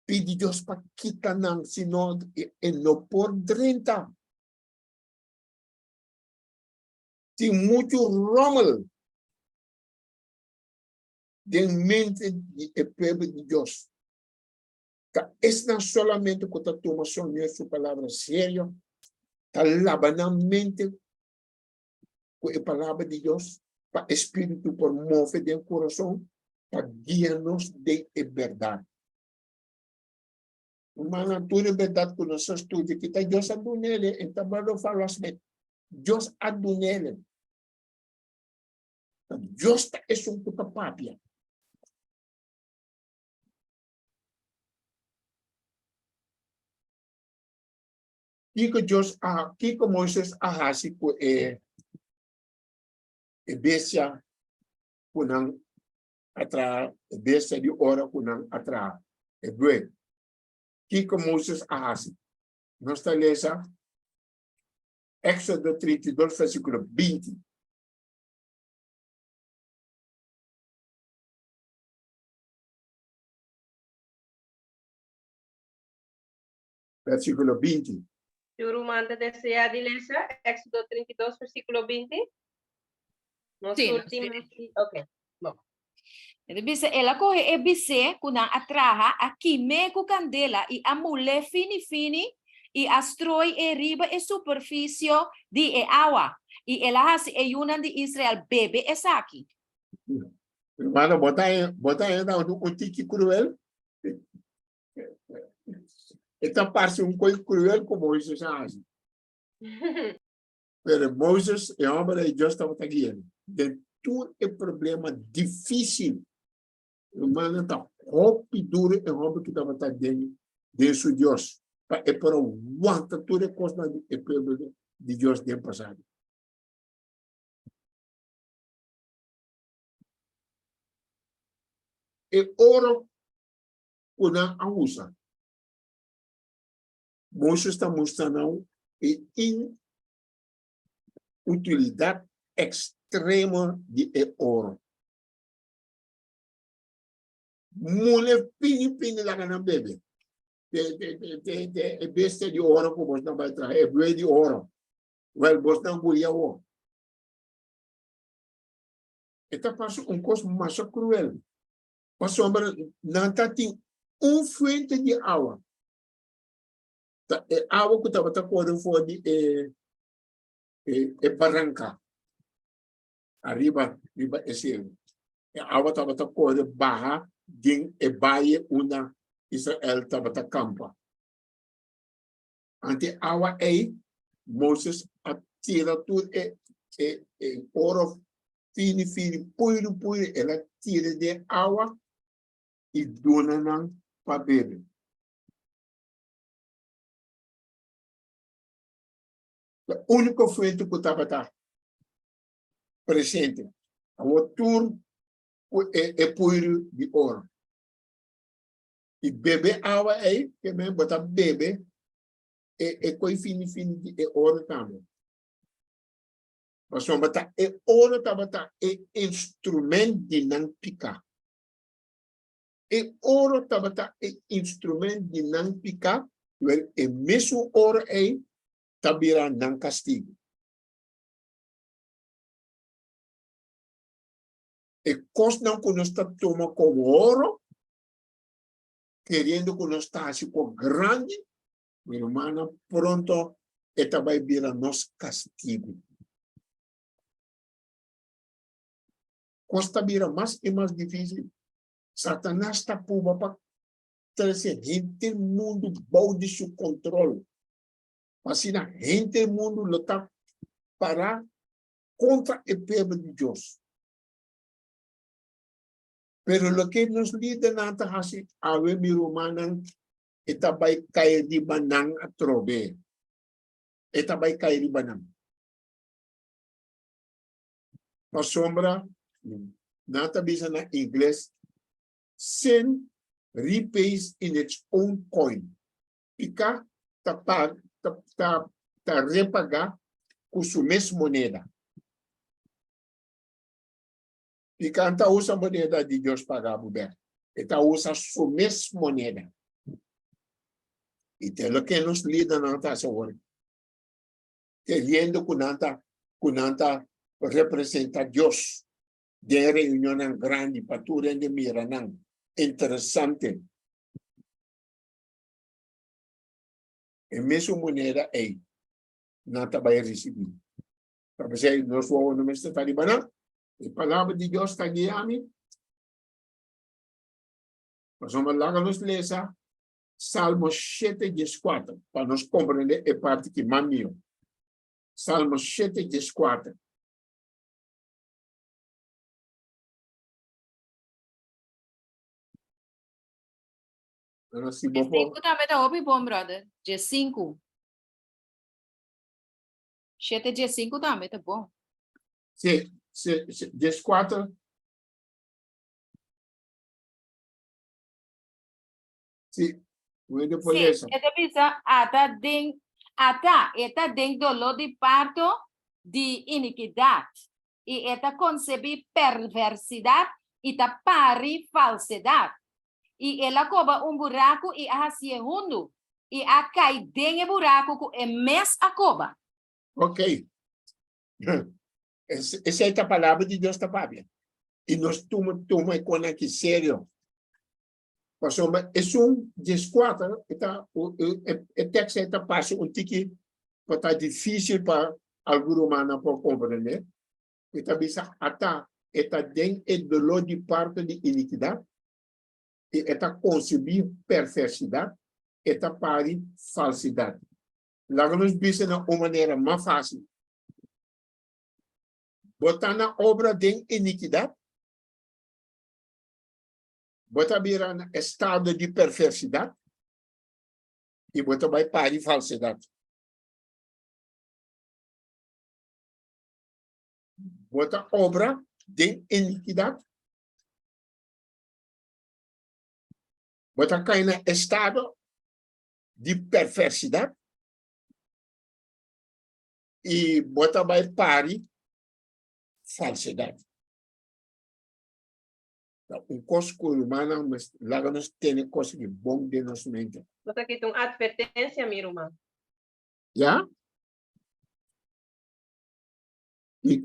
pidi Dios pa kita nan, sino e no por drenta. Tin muchu rommel den mente di e pueblo di Dios. Ta esnan solamente ku ta tuma Señor su palabra serio, ta laba nan mente ku e palabra di Dios, pa e Spiritu por move den kurason, pa guia nos den e bèrdat. Rumannan, tur e bèrdat ku nos a studia aki ta Dios a dun'el, e ta bado falosmente. Dios a dun'el. Ta Dios ta esun ku ta papia. Kiko Dios a, kiko Moises a hasi ku e e bestia ku nan a traha, e bestia di oro ku nan a traha, e buey? Kiko Moises a hasi? Nos ta lesa Éxodo 32 versíkulo 20. Versíkulo 20. Tur ruman ta deseá di lesa Éxodo 32 versíkulo 20? Nos Sí, tur nos tin tin. mes- Ok. Bon. E ta bisa, el a kohe e bisé ku nan a traha, a kim'é ku kandela i a mul'é fini fini i a stroi e riba e superfisio di e awa, i el a hasi e yunan di Israel bebe esaki. Hermano, bo ta bo ta henda un tiki cruel? E ta parse un koi cruel ku Moises a hasi. Pero Moses, e homber ei Dios tabata guiando den tur e problema difícil. Hermano, ta hopi duro e homber ku tabata den den su Dios pa e por a wanta tur e kosnan di e pueblo di Dios den pasado. E oro ku nan a usa. Moises ta mustra nan e inutilidat ekstremo di e oro. Mule fini fini laga nan bebe. E bestia di oro ku bos nan bai traha, e buey di oro. Wèl, bos nan guli awor. E ta pasa un kos masha kruel. Pasobra nan ta tin un fuente di awa. Ta e awa ku tabata kore for di e e e baranka ariba riba e seru. E awa tabata kore baha den e baye unda Israel tabata kampa. Ante awa ei, Moses a tira tur e e e oro fini fini, puiru puiru, el a tira den awa i duna nan pa bebe. E úniko fuente ku tabata presente. Awor tur ku e e puiru di oro. I bebe awa ei, ke men bo ta bebe e e koi fini fini di e oro tambe. Pasobra ta e oro tabata e instrument di nan piká. E oro tabata e instrument di nan piká, wel e mesun oro ei ta bira nan kastigu. E kosnan ku nos ta tuma komo oro, keriendo ku nos ta hasi kos grandi, mi rumannan, pronto e ta bai bira nos kastigu. Kos ta bira mas i mas difísil. Satanas ta pruba pa trese henter mundu bou di su kontrol. Asina henter mundu lo ta pará kontra e pueblo di Dios. Pero loke nos lidernan ta hasi awe, mi rumannan, e ta bai kai riba nan atrobe. E ta bai kai riba nan. Pasobra nan ta bisa na ingles, sin repays in its own coin. Piká ta ta ta ta repagá ku su mes moneda. Piká no ta usa moneda di Dios paga bo bèk. E ta usa su mes moneda. I te loke nos lidernan ta hasi awor. Keriendo ku nan ta ku nan ta. representa Dios den reunionnan grandi pa tur hende mira nan. Interesante. E mesun moneda ei nan ta bai risibí. Ta p'esei nos wowo no mester ta riba nan. E palabra di Dios ta guia mi. Pasobra laga nos lesa Salmo shete dieskuater pa nos komprendé e parti ki mas mihó. Salmo shete dieskuater. Bueno, si bo por... Diesinku tambe ta hopi bon, brother. Diesinku. Shete diesinku tambe ta bon. Si, si, si, dieskuater. Si, puede por Sí, eso. e ta bisa, ata den, ata, e ta den doló di parto di inikidat, i e ta konsebí perversidat i ta pari falsedat. I el a koba un buraku i a hasié hundu, i a kai den e buraku ku e mes a koba. Ok. Esei ta palabra di Dios ta papia. I nos tuma tuma e kosnan aki serio. Pasobra esun dieskuater e ta e tekst ei ta parse un tiki ku ta difísil pa algun rumannan por komprendé. E ta bisa, Ata, e ta den e doló di parto di inikidat, i e ta konsebí perversidat, e ta pari falsidat. Laga nos bisa na un manera mas fásil, Bo ta na obra den inikidat, bo ta bira na estado di perversidat, i bo ta bai pari falsidat. Bo ta obra den inikidat, bo ta kai na estado di perversidat, i bo ta bai pari falsedad. Ta un kos ku rumannan laga nos tene kos di bon den nos mente. Bo ta kita un advertensia, mi ruman. Ya? I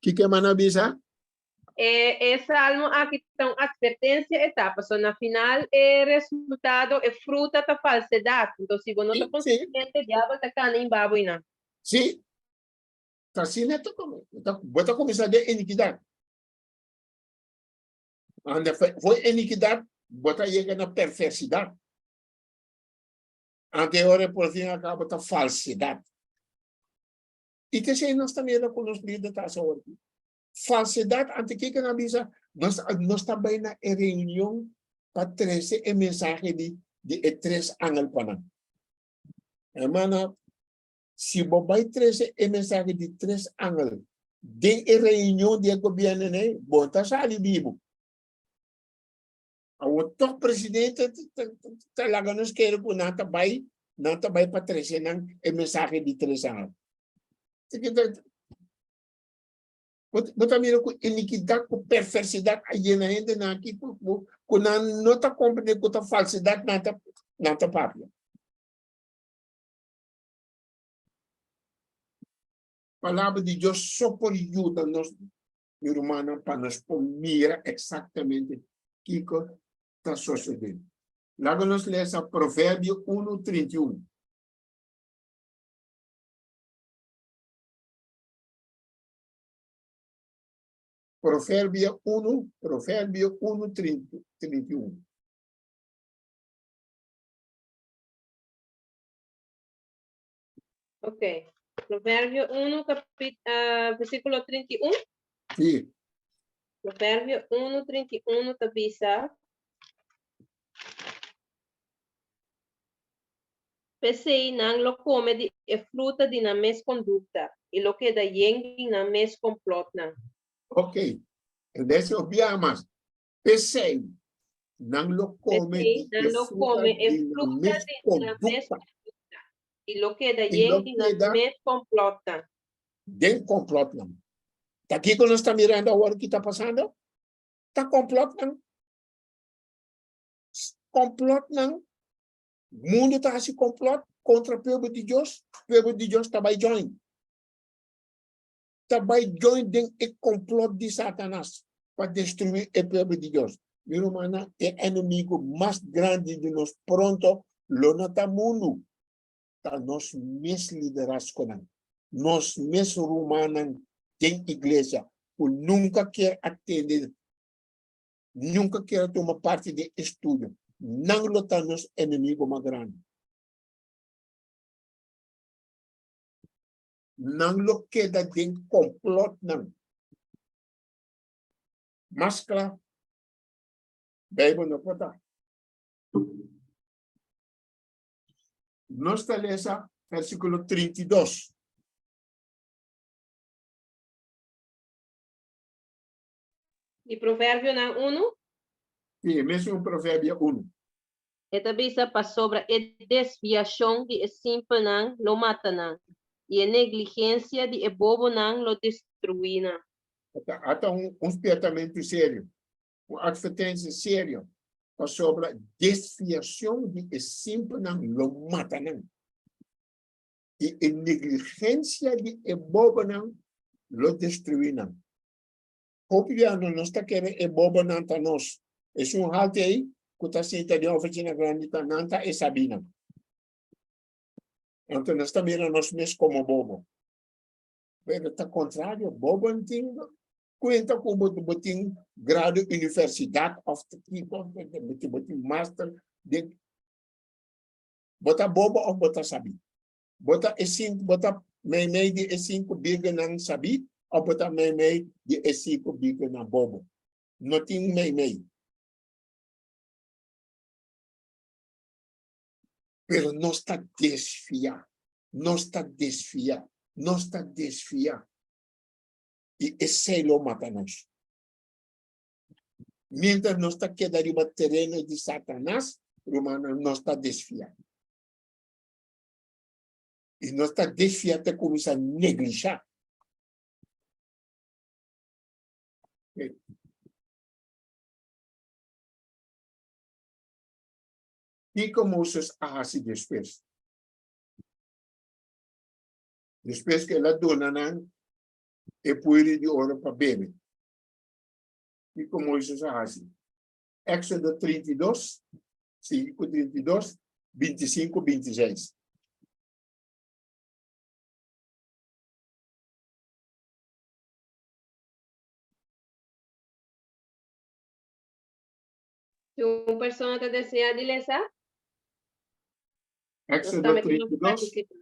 kiko e man a bisa? E e salmo aki ta un advertensia e ta, pasobra na final e resultado, e fruta ta falsedad. Enton si bo no ta konsiente, diabel ta kana in babo einan. Sí, ta asina ta come. Bo ta kuminsá den inikidat. Anda for inikidat, bo ta yega na perversidat. Ante ora por fin a kaba ta falsedad. I t'esei nos ta mira ku nos lider ta hasi awor aki. Falsedad, ante kiko nan a bisa? Nos nos ta bai na e reunion pa trese e mensahe di di e tres angel pa nan. Hermana, si bo bai trese e mensahe di tres angel den e reunion di e gobierno nei, bo no ta sali bibu. Awor tok presidente ta laga nos kere ku nan ta bai, nan ta bai pa trese nan e mensahe di tres angel. Bo ta mira ku inikidat, ku perversidat a yena hendenan aki ku nan no ta komprende ku ta falsidat nan ta nan ta papia. Palabra di Dios so por yuda nos, mi rumannan, pa nos por mira eksaktamente kiko ta sosodé. Laga nos lesa Proverbio unu 31. Proverbio unu, Proverbio unu 31. Ok. Proverbio 1, capi, uh, versículo 31. Sí. Proverbio 1, 31 ta bisa. P'esei nan lo kome di e fruta di nan mes kondukta, i lo keda yen di nan mes komplòtnan. Ok. En dese un biaha mas. P'esei nan lo kome P'esei di nan e lo fruta kome e di nan fruta mes di nan mes kondukta. kondukta, i lo keda I yen lo di nan keda mes komplòtnan. den komplòtnan. Ta kiko nos ta mirando awor ki ta pasando? Ta komplòtnan. Komplòtnan. Mundu ta hasi komplòt kontra pueblo di Dios, pueblo di Dios ta bai join. Ta bai join den e complot di Satanas pa destruí e pueblo di Dios. Mi rumannan, e enemigo mas grandi di nos pronto lo no ta mundu, ta nos mes liderazgonan, nos mes rumannan den iglesia ku nunka kier a tende, nunka kier a tuma parti den estudio. Nan lo ta nos enemigo mas grandi. Nan lo keda den complotnan. Mas kla, Bijbel no por ta. Nos ta lesa versículo 32. Di Proverbionan 1. Sí, mesun Proverbio 1. E ta bisa, Pasobra e desviashon di e simpelnan lo mata nan, i e negligensia di e bobonan lo destruí nan. Ata, ata un, un spiertamentu serio, un advertensia serio, pasobra desviashon di e simpelnan lo mata nan, i e negligensia di e bobonan lo destruí nan. Hopi bia no nos ta kere e bobonan ta nos. Esun halte ei ku ta sinta den oficina grandi ta nan ta e sabinan. Anto nos ta mira nos mes komo bobo. Pero ta kontrario, bobo no tin kuenta ku bo bo tin grado universidat òf kiko, bo tin master den. Bo ta bobo òf bo ta sabi? Bo ta e sinku, bo ta meimei di e sinku birgennan sabí òf bo ta meimei di e sinku birgennan bobo? No tin meimei. Pero nos ta desviá, nos ta desviá, nos ta desviá. I esei lo mata nos. Mientras nos ta keda riba tereno di Satanas, rumannan, nos ta desviá. I nos ta desfia te kuminsá neglishá. Kiko Moses a hasi despues? Despues ku el a duna nan e puiri di oro pa bebe, kiko Moises a hasi? Éxodo 32, sigui ku 32, 25, 26. Si un persona ta deseá di lesa, nos Éxodo tambe tin 32, participá.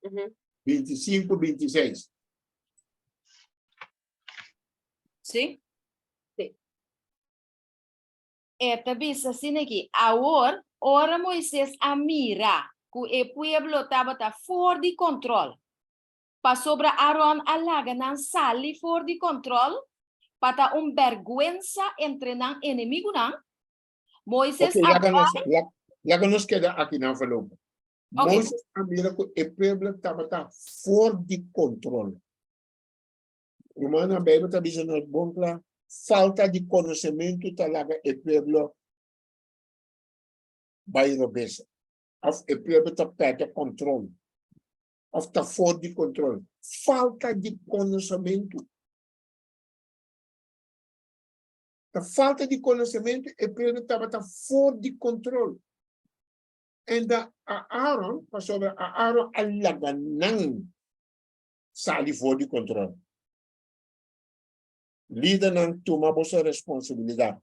Ujú. 25, 26. Sí? Sí. E ta bisa asina aki, Awor, ora Moises a mira ku e pueblo tabata for di kontrol, pasobra Aron a laga nan sali for di kontrol pa ta un bèrgwensa entre nan enemigunan, Moises Ok, a laga nos, bai. la- laga nos keda aki nan voorlopig. Ok. Moises a mira ku e pueblo tabata for di kontrol. Rumannan, Bijbel ta bisa nos bon kla, falta di konosementu ta laga e pueblo bai robes. Of e pueblo ta pèrdè kontrol. Of ta for di kontrol. Falta di konosementu. Ta falta di konosementu e pueblo tabata for di kontrol. En da Aaron, pasobra Aaron a laga nan sali for di control. Lidernan tuma boso responsabilidad.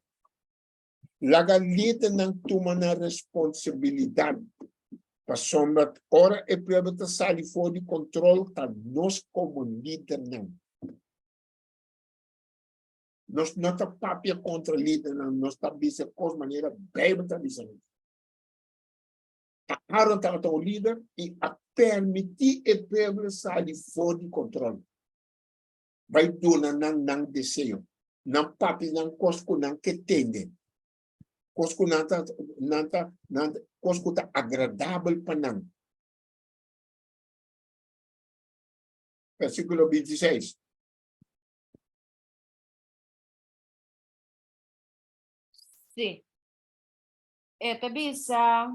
Laga lidernan tuma nan responsabilidad. Pasobra ora e pueblo ta sali for di control ta nos como lidernan. Nos no ta papia contra lidernan, nos ta bisa cos manera Bijbel ta bisa nos. Aaron tabata un lider i a permití e pueblo sali for di kontrol. Bai duna nan nan deseo. Nan papia nan kos ku nan ke tende. Kos ku nan ta, nan ta, nan, kos ku ta agradabel pa nan. Versíkulo 26. Sí. E ta bisa,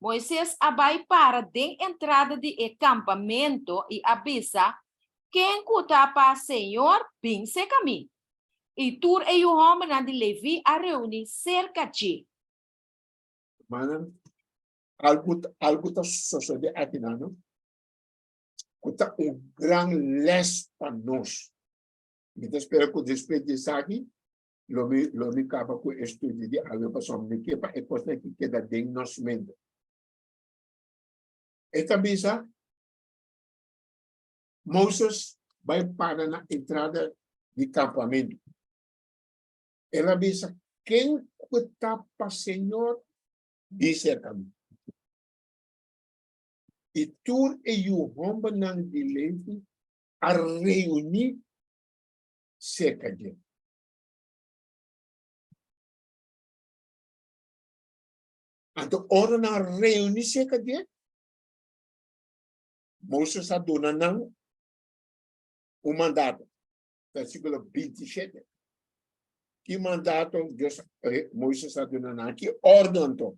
Moises a bai para den entrada di e kampamento i a bisa, Ken ku ta pa Señor, bin serka mi. I tur e yu hòmbernan di Leví a reuní serka dje. Hermanan, algu, algu ta sosodé akinan, no? Ku ta un gran lès pa nos. Mi ta spera ku despues di esaki, lo mi, lo mi kaba ku e studio di awe, pasobra mi ke pa e kosnan aki keda den nos mente. E ta bisa, Moses bai para na entrada di kampamentu. El a bisa, Ken ku ta pa Señor, bin serka mi. I tur e yu hòmbernan di Levi a reuní serka dje. Anto ora nan a reuní serka dje, Moses a duna nan un mandato. Versíkulo 27. Ki mandato Dios, eh, Moses a duna nan? Ki órden anto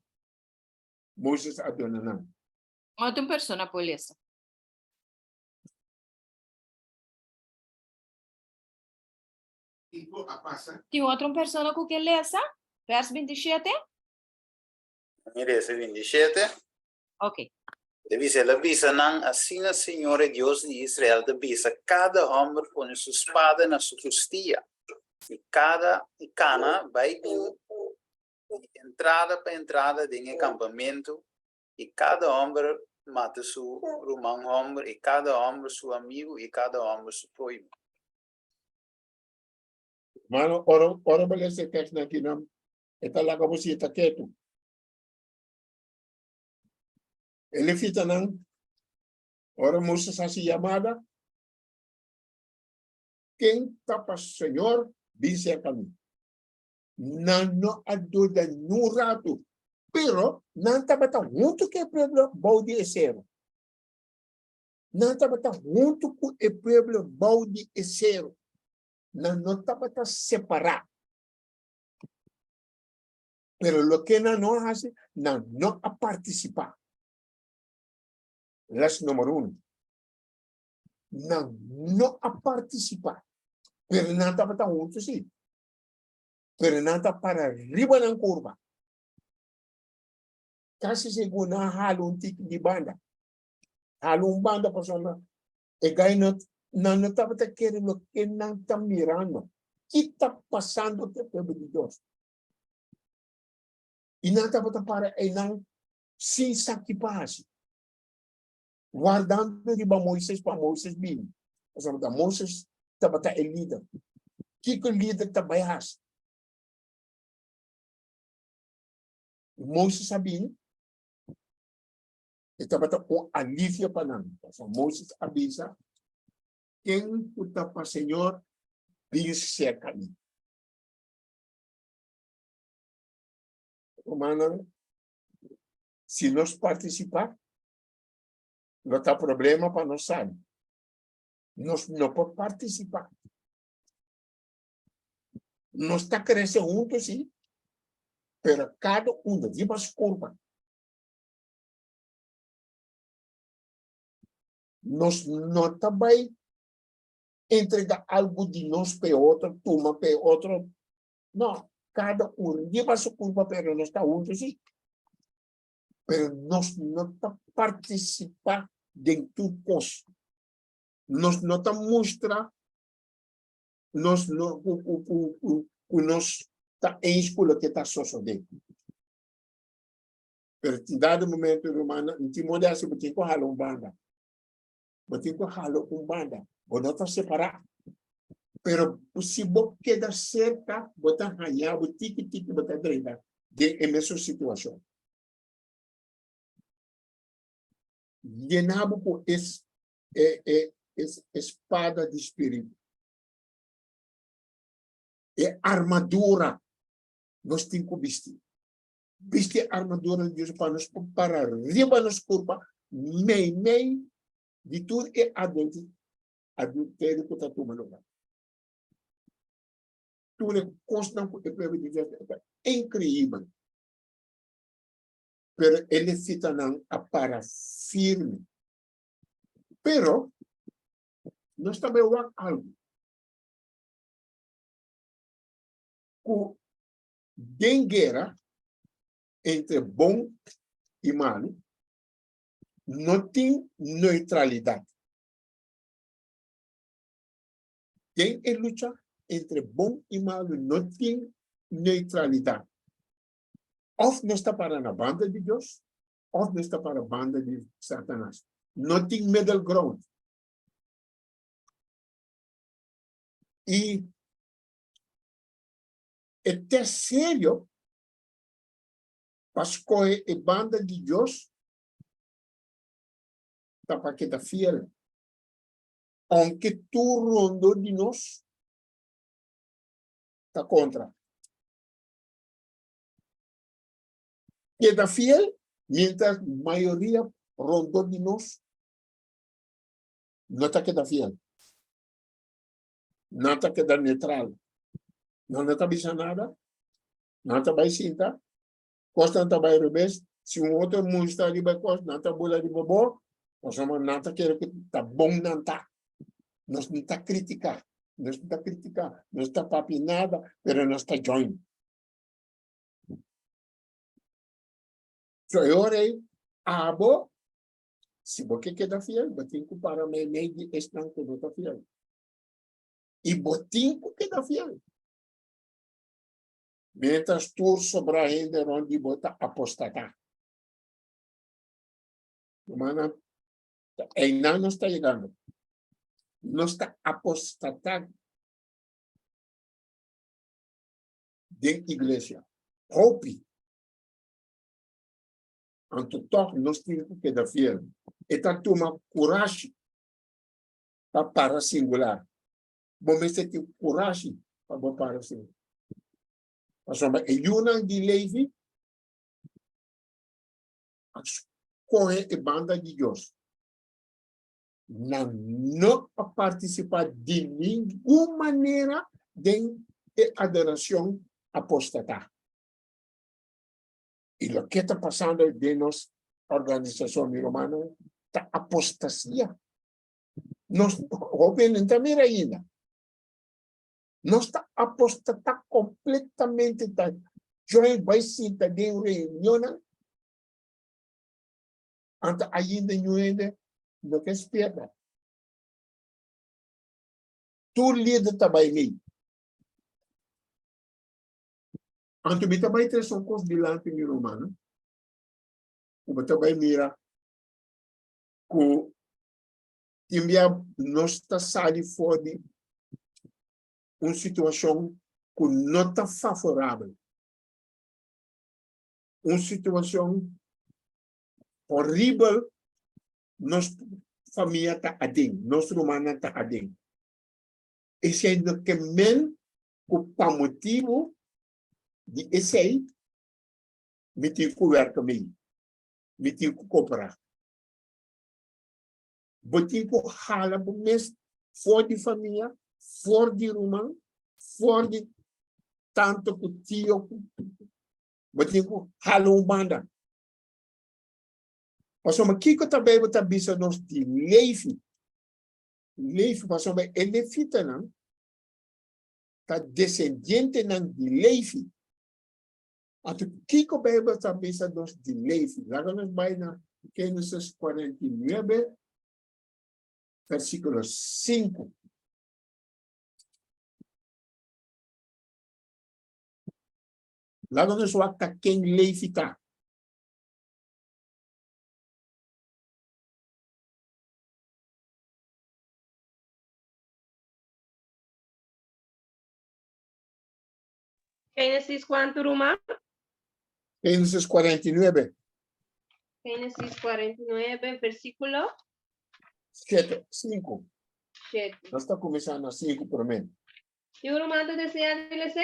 Moses a duna nan? Otro persona por lesa. Kiko a pasa? Tin otro persona ku ke lesa? Vers 27. Mi lesa 27. Ok. E bisa, El a bisa nan, Asina Señor e Dios di Israel ta bisa, Kada hòmber pone su spada na su kustia, i kada i kana bai bin di entrada pa entrada den e kampamentu, i kada hòmber mata su ruman hòmber, i kada hòmber su amigu, i kada hòmber su próhimo. Mano, ora, ora bo lesa e tekstnan akinan, e ta laga bo siña ta ketu. E levitanan, ora Moses hasi yamada, Ken ta pa Señor, bin serka mi. Nan no a duda niun ratu, pero nan tabata huntu ku e pueblo bou di e seru. Nan tabata huntu ku e pueblo bou di e seru. Nan no tabata separá. Pero loke nan no a hasi, nan no a partisipá. Les number uno. Nan no a partisipá. Pero nan tabata huntu sí. Pero nan ta para riba nan kurba. Kasi sigur nan a hala un tiki di banda. Hala un banda pasobra e gai no, nan no tabata kere loke nan ta mirando. Ki ta pasando ku e pueblo di Dios? I nan tabata para einan sin sa ki pa hasi, wardando riba Moises pa Moises bini. Pasobra ta Moises tabata e lider. Kiko e lider ta bai hasi? I Moises a bini, e tabata un alivio pa nan. Pasobra Moises a bisa, Ken ku ta pa Señor, bin serka mi. Rumannan, si nos partisipá, lo ta problema pa nos sali. Nos no por partisipá. Nos ta krese huntu, sí, pero kada uno riba su kurpa. Nos no ta bai entrega algu di nos pa e otro, tuma pa e otro. No, kada un riba su kurpa, pero nos ta huntu sí. Pero nos no ta partisipá den tur kos. Nos no ta mustra nos no ku ku ku ku ku nos ta eens ku loke ta sosodé. Pero tin dado momento, rumannan, no tin moda hasi, bo tin ku hala un banda. Bo tin ku hala un banda. Bo no ta separá. Pero si bo keda serka, bo ta haña bo tiki tiki bo ta drenta den e mesun situashon. Yena bo ku es e e es espada di spiritu. E armadura nos tin ku bisti. Bisti e armadura di Dios pa nos por para riba nos kurpa meimei di tur e adulterio ku ta tuma lugar. Tur e kosnan ku e pueblo di Dios ta inkreibel. Pero e levitanan a para firme. Pero, Nos ta bai wak algu. Ku den guera entre bon i malu no tin neutralidat. Den e lucha entre bon i malu no tin neutralidat. Òf nos ta para na banda di Dios, òf nos ta para banda di Satanas. No tin middle ground. I e test serio pa skohe e banda di Dios ta pa keda fiel. Ounke tur rondó di nos ta kontra. Keda fiel mientras mayoria rondó di nos no ta keda fiel. Nan ta keda neutral. Nan no ta bisa nada. Nan ta bai sinta. Kosnan ta bai revés. Si un otro muestra riba e kos, nan ta bula riba bo. Pasobra nan ta kere ku ta bon nan ta. Nos no ta kritiká. Nos no ta kritiká. Nos ta papia nada, pero nos ta join. So e ora ei, abo, si bo ke keda fiel, bo tin ku para meimei di esnan ku no ta fiel. I bo tin ku keda fiel. Mientras tur sobrá hende rònt di bo ta apostatá. Rumannan, ta einan nos ta yegando. Nos ta apostatá den iglesia. Hopi. Anto tòg nos tin ku keda fiel. E ta tuma kurashi pa para singular. Bo mester tin kurashi pa bo para singular. Pasobra e yunan di Levi a skohe e banda di Dios. Nan no a partisipá di ningun manera den e adorashon apostatá. I loke ta pasando den nos organisashon, mi rumannan, ta apostasia. Nos hóbennan ta mira ainda. Nos ta apostatá kompletamente, ta join bai sinta den reunionnan. Anto ainda ñu hende no ke spierta. Tur lider ta bai mei. Anto mi ta bai trese un kos dilanti mi rumannan, ku bo ta bai mira ku tin bia nos ta sali for di un situashon ku no ta favorabel, un situashon horibel nos famia ta aden, nos rumannan ta aden. Esei no ke men ku pa motibu di esei mi tin ku wèrka mei, mi tin ku koperá. Bo tin ku hala bo mes for di famia, for di ruman, for di tantu ku tio, bo tin ku hala un banda. Pasobra kiko ta Beibel ta bisa nos di Levi? Levi, pasobra e levitanan ta desendientenan di Levi. Anto kiko Beibel ta bisa nos di Levi? Laga nos bai na Génesis 49, versíkulo 5. Laga nos wak ta ken Levi ta. Génesis kuantu, ruman? Génesis 49. Génesis 49, versíkulo 7, 5. 7. Nos ta kuminsá na 5 promé. Tin un ruman ta deseá di lesé?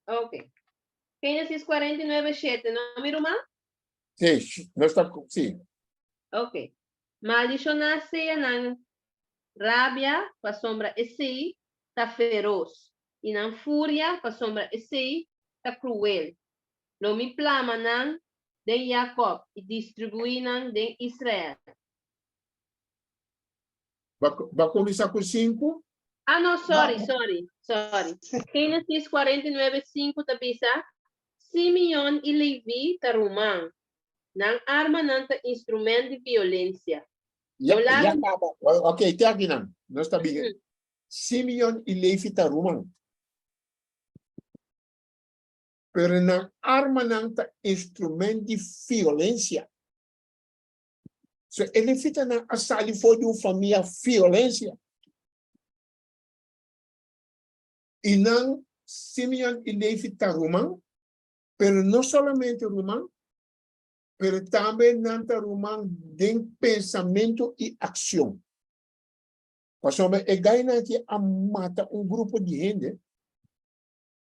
Ok. Génesis 49, 7, no mi ruman? Sí, nos ta, sí. Ok. Maldishoná sea nan rabia, pasobra esei ta feros, i nan furia, pasobra esei ta kruel. Lo mi plama nan den Jakòb i distribuí nan den Israel. Ba kuminsá ku sinku? Ah, no, sorry, sorry, sorry. Génesis 49, 5 ta bisa, Simeon i Levi ta ruman. Nan armanan ta instrument di violensia. Ya, No laga ya kaba. Ok, te akinan. Nos ta bien. Simeon i Levi ta ruman. Pero nan armanan ta instrument di violensia. So e levitanan a sali for di un famia violensia. I nan, Simeon i Levi ta ruman, pero no solamente ruman, pero tambe nan ta ruman den pensamentu i akshon. Pasobra e gainan aki a mata un grupo di hende,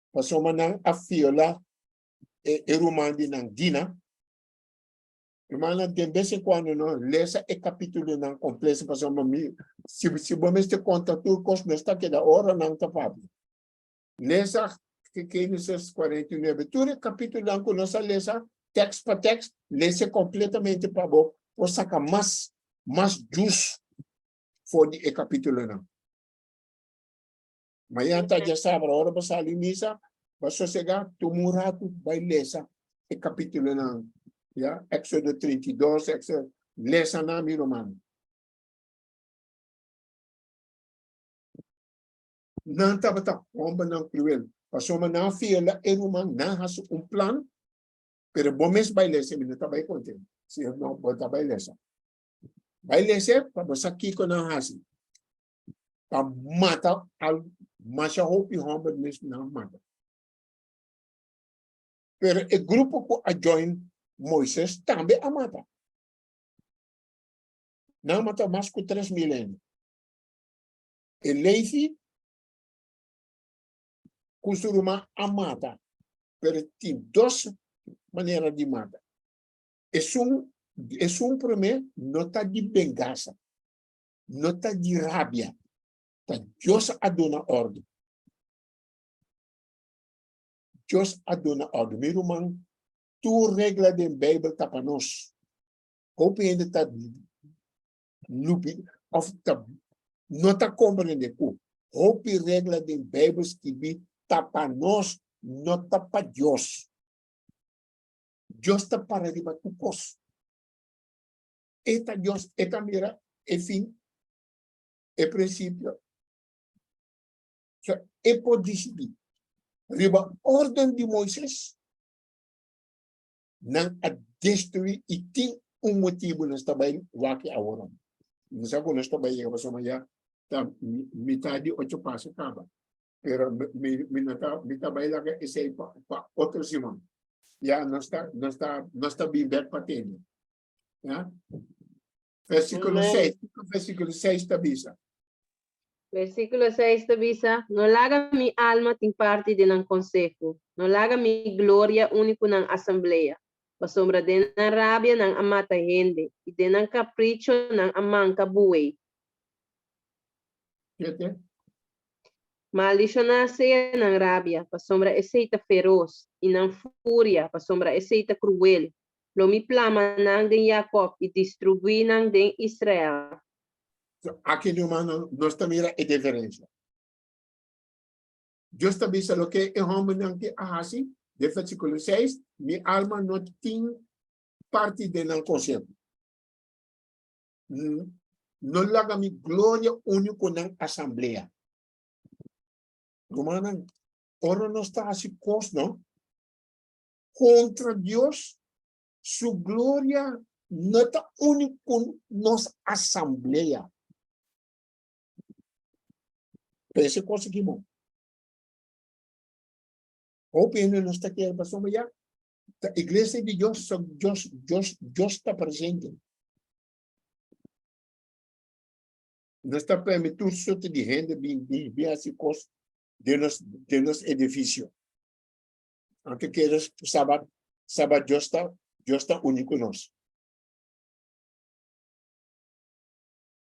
pasobra nan a viola e, e ruman di nan Dina. Hermana, den bes en cuando no lesa e capítulonan completo pasobra mi si si bo mester conta tur cos nos ta keda oranan ta papia. Lesa Génesis 49. Tur e capítulonan cu nos a lesa tekst pa tekst, lesa completamente pa bo por saca mas mas juice for di e capítulonan. Mañana ta djasabra, ora bo sali misa, bo sosegá, tuma un ratu, bai lesa e kapítulonan, ya, Éxodo 32, Éxodo, lesa nan, mi ruman. Nan tabata hòmbernan kruel, pasobra nan a viola e ruman, nan a hasi un plan, pero bo mes bai lesa, mi no ta bai kont'é, si no, bo ta bai lesa. Bai lesa pa bo sa kiko nan a hasi. Pa mata al masha hopi homber mes nan mata. Pero e grupo ku a join Moises tambe a mata. Nan a mata mas ku 3000 hende. E Levi ku su ruman a mata, pero tin dos manera di mata. Esun, esun promé no ta di bengasa. No ta di rabia, ta Dios a duna ordu. Dios a duna ordu. Mi ruman, tur regla den Bijbel ta pa nos. Hopi hende ta lupi of ta no ta comprende cu hopi regla den Bijbel skibi ta pa nos, no ta pa Dios. Dios ta para riba tur cos. E ta Dios, e ta mira e fin, e principio. So, e por dicidí. Riba orden di Moises, nan a destruí i tin un motibu nos ta bai wak awor. No sa ku nos ta bai yega pasobra ya ta mitad di ocho pasa kaba. Pero mi, mi, no ta, mi ta bai laga esei pa, pa otro siman. Ya nos ta, nos ta, nos ta bin bek pa tende. Ja? Versículo Amen. 6. Versículo 6 ta bisa. Versículo 6 ta bisa, No laga mi alma tin parti den nan conseho, no laga mi gloria uni cu nan asamblea. Pasobra den nan rabia nan a mata hende, i den nan capricho nan a manca buey. 7. Maldishoná sea nan rabia, pasobra esei ta feros, i nan furia, pasobra esei ta cruel. Lo mi plama nan den Jacob i distribuí nan den Israel. So, aki rumannan, nos ta mira e diferensia. Dios ta bisa loke e hòmbernan ke a hasi, den versíkulo 6, Mi alma no tin parti den nan konseho. No laga mi gloria uni ku nan asamblea. Rumannan, ora nos ta hasi kos, no? Kontra Dios, su gloria no ta uni ku nos asamblea. Pensa e kos aki bon. Hopi hende no sta kere pasobra ya ta iglesia di Dios, so Dios, Dios, Dios ta presente. Nos ta permití tur sorto di hende bin, bin, bin hasi kos den nos, den nos edifisio. Anto kere sabat, sabat Dios ta, Dios ta uni ku nos.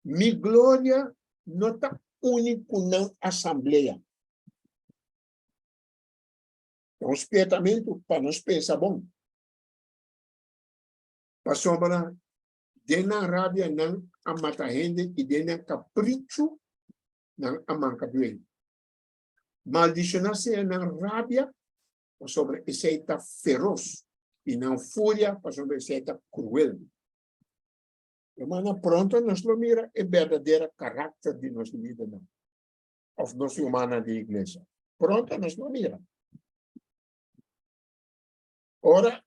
Mi gloria no ta uni ku nan asamblea. Ta un spiertamentu pa nos pensa bon. Pasobra den nan rabia nan a mata hende i den nan kapricho nan a manka dueño. Maldishoná sea nan rabia, pasobra esei ta feros, i nan furia, pasobra esei ta kruel. Hermano, pronto nos lo mira e berdadera karakter di nos lidernan òf nos rumannan di iglesia. Pronto nos lo mira. Ora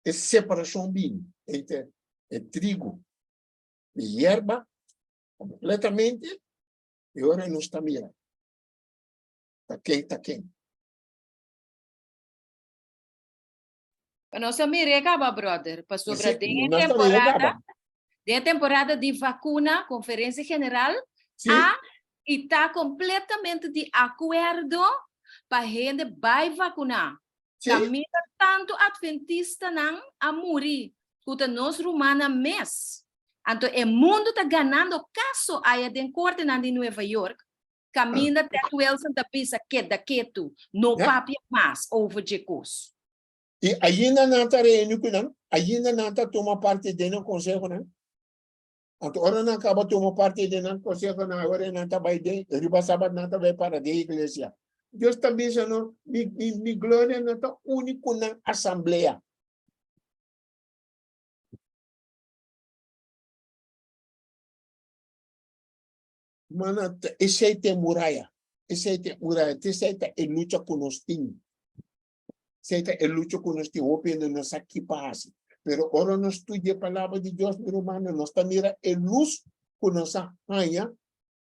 e separashon bini entre e trigo i yerba kompletamente, e ora nos ta mira ta ken ta ken. Pa nos a mira kaba, brother. Pasobra Sí, den e nos ta mira temporada, kaba. den e temporada di vacuna, Conferencia General Sí, a y ta completamente di acuerdo pa hende bai vacuna. sí, Caminda tanto adventistanan a muri ku ta nos rumannan mes. Anto e mundo ta ganando caso aya den cortenan di Nueva York. Caminda Ted Wilson ta bisa keda ketu, no papia mas over dje kos. I ainda nan ta reuni ku nan, ainda nan ta tuma parti den nan konsehonan. Anto ora nan kaba tuma parti den nan konsehonan, awor nan ta bai den, riba sabat nan ta bai para den iglesia. Dios ta bisa nos, mi, mi, mi gloria no ta uni ku nan asamblea. Mana, esei ta e muraya. Esei ta e muraya. Esei ta e lucha ku nos tin. Esei ta e lucha ku nos tin. Hopi hende no sa ki pa hasi. Pero ora nos studia e palabra di Dios, mi rumannan, nos ta mira e lus ku nos a haña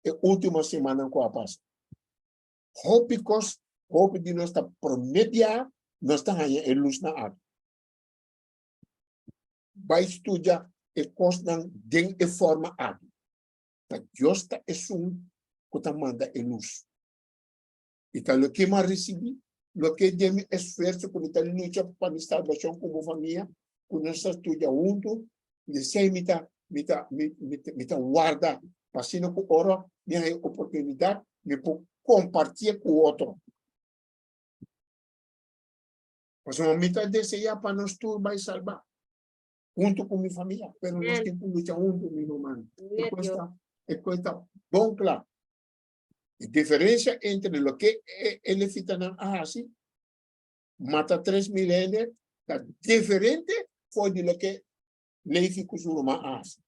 e último simannan ku a pasa. Hopi kos, hopi di nos ta promé bia nos ta haña e lusnan aki. Bai studia e kosnan den e forma aki. Ta Dios ta esun ku ta manda e lus. I ta loke mi a risibí, loke den mi esfuerso ku mi ta lucha pa mi salbashon ku bo famia, ku nos ta studia huntu, esei mi ta mi ta mi mi ta warda pa asina ku ora mi haña oportunidat mi por kompartié ku otro. Pasobra mi ta deseá pa nos tur bai salbá huntu ku mi famia, pero nos tin ku lucha huntu, mi ruman. E kos ta, e kos ta bon kla. E diferensia entre loke e levitanan a hasi, mata 3000 hende, ta diferente for di loke Levi ku su ruman a hasi.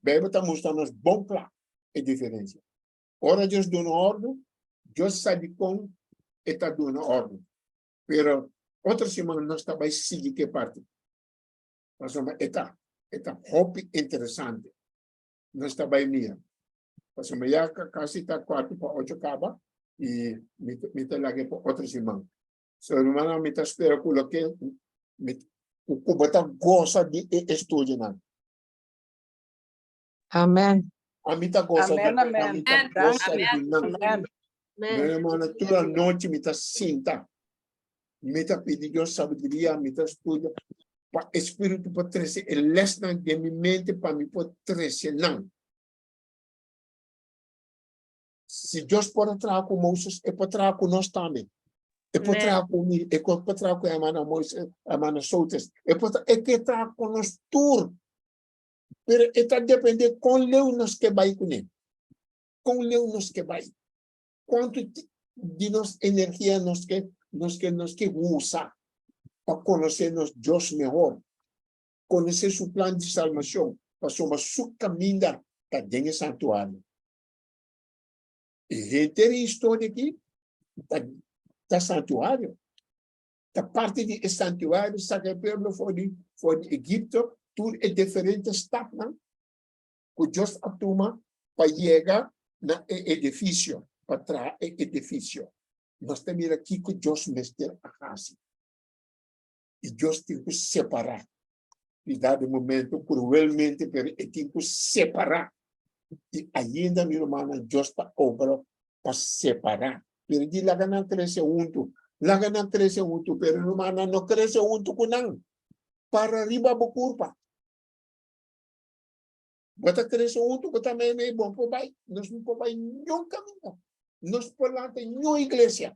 Beibel ta mustra nos bon kla e diferensia. Ora Dios duna òrdu, Dios sa dikon e ta duna òrdu. Pero otro siman nos ta bai sigui ku e parti. Pasobra e ta, e ta hopi interesante. Nos ta bai mira. Pasobra ya kasi ta kuartu pa ocho kaba i mi mi ta laga pa otro siman. So rumannan mi ta spera ku loke mi ku bo ta gosa di e estudionan. Amen. Ami ta gosa di, Amen, amen. ami ta gosa Amen. di nan. Amen. Mi hermano, tur anochi mi ta sinta. Mi ta pidi Dios sabiduria, mi ta studia pa Espíritu por trece e lesnan den mi mente pa mi por trece nan. Si Dios por a traha ku Moses, e por traha ku nos tambe. E por Amen. traha ku mi, e por traha ku hermana Moises, hermana Sotes. E por tra, e ke traha ku nos tur. Pero e ta depende kon leu nos ke bai kuné. Kon leu nos ke bai. Kuantu di nos energia nos ke nos ke nos ke usa pa konosé nos Dios mehor. Konosé su plan di salbashon, pasobra su kaminda ta den e santuario. E henter e historia aki ta ta santuario. Ta parti di e santuario saka e pueblo for di for di Egipto, tur e diferente stapnan ku Dios a tuma pa yega na e edifisio, pa traha e edifisio. Nos ta mira kiko Dios mester a hasi. I Dios tin ku separá. I dado momento kruelmente, pero e tin ku separá. I ainda, mi rumannan, Dios ta obra pa separá. Pero di laga nan krese huntu. Laga nan krese huntu, pero rumannan no krese huntu ku nan. Para riba bo kurpa. Bo ta krese huntu, bo ta meimei, bo no por bai. Nos no por bai niun kaminda. Nos por lanta niun iglesia.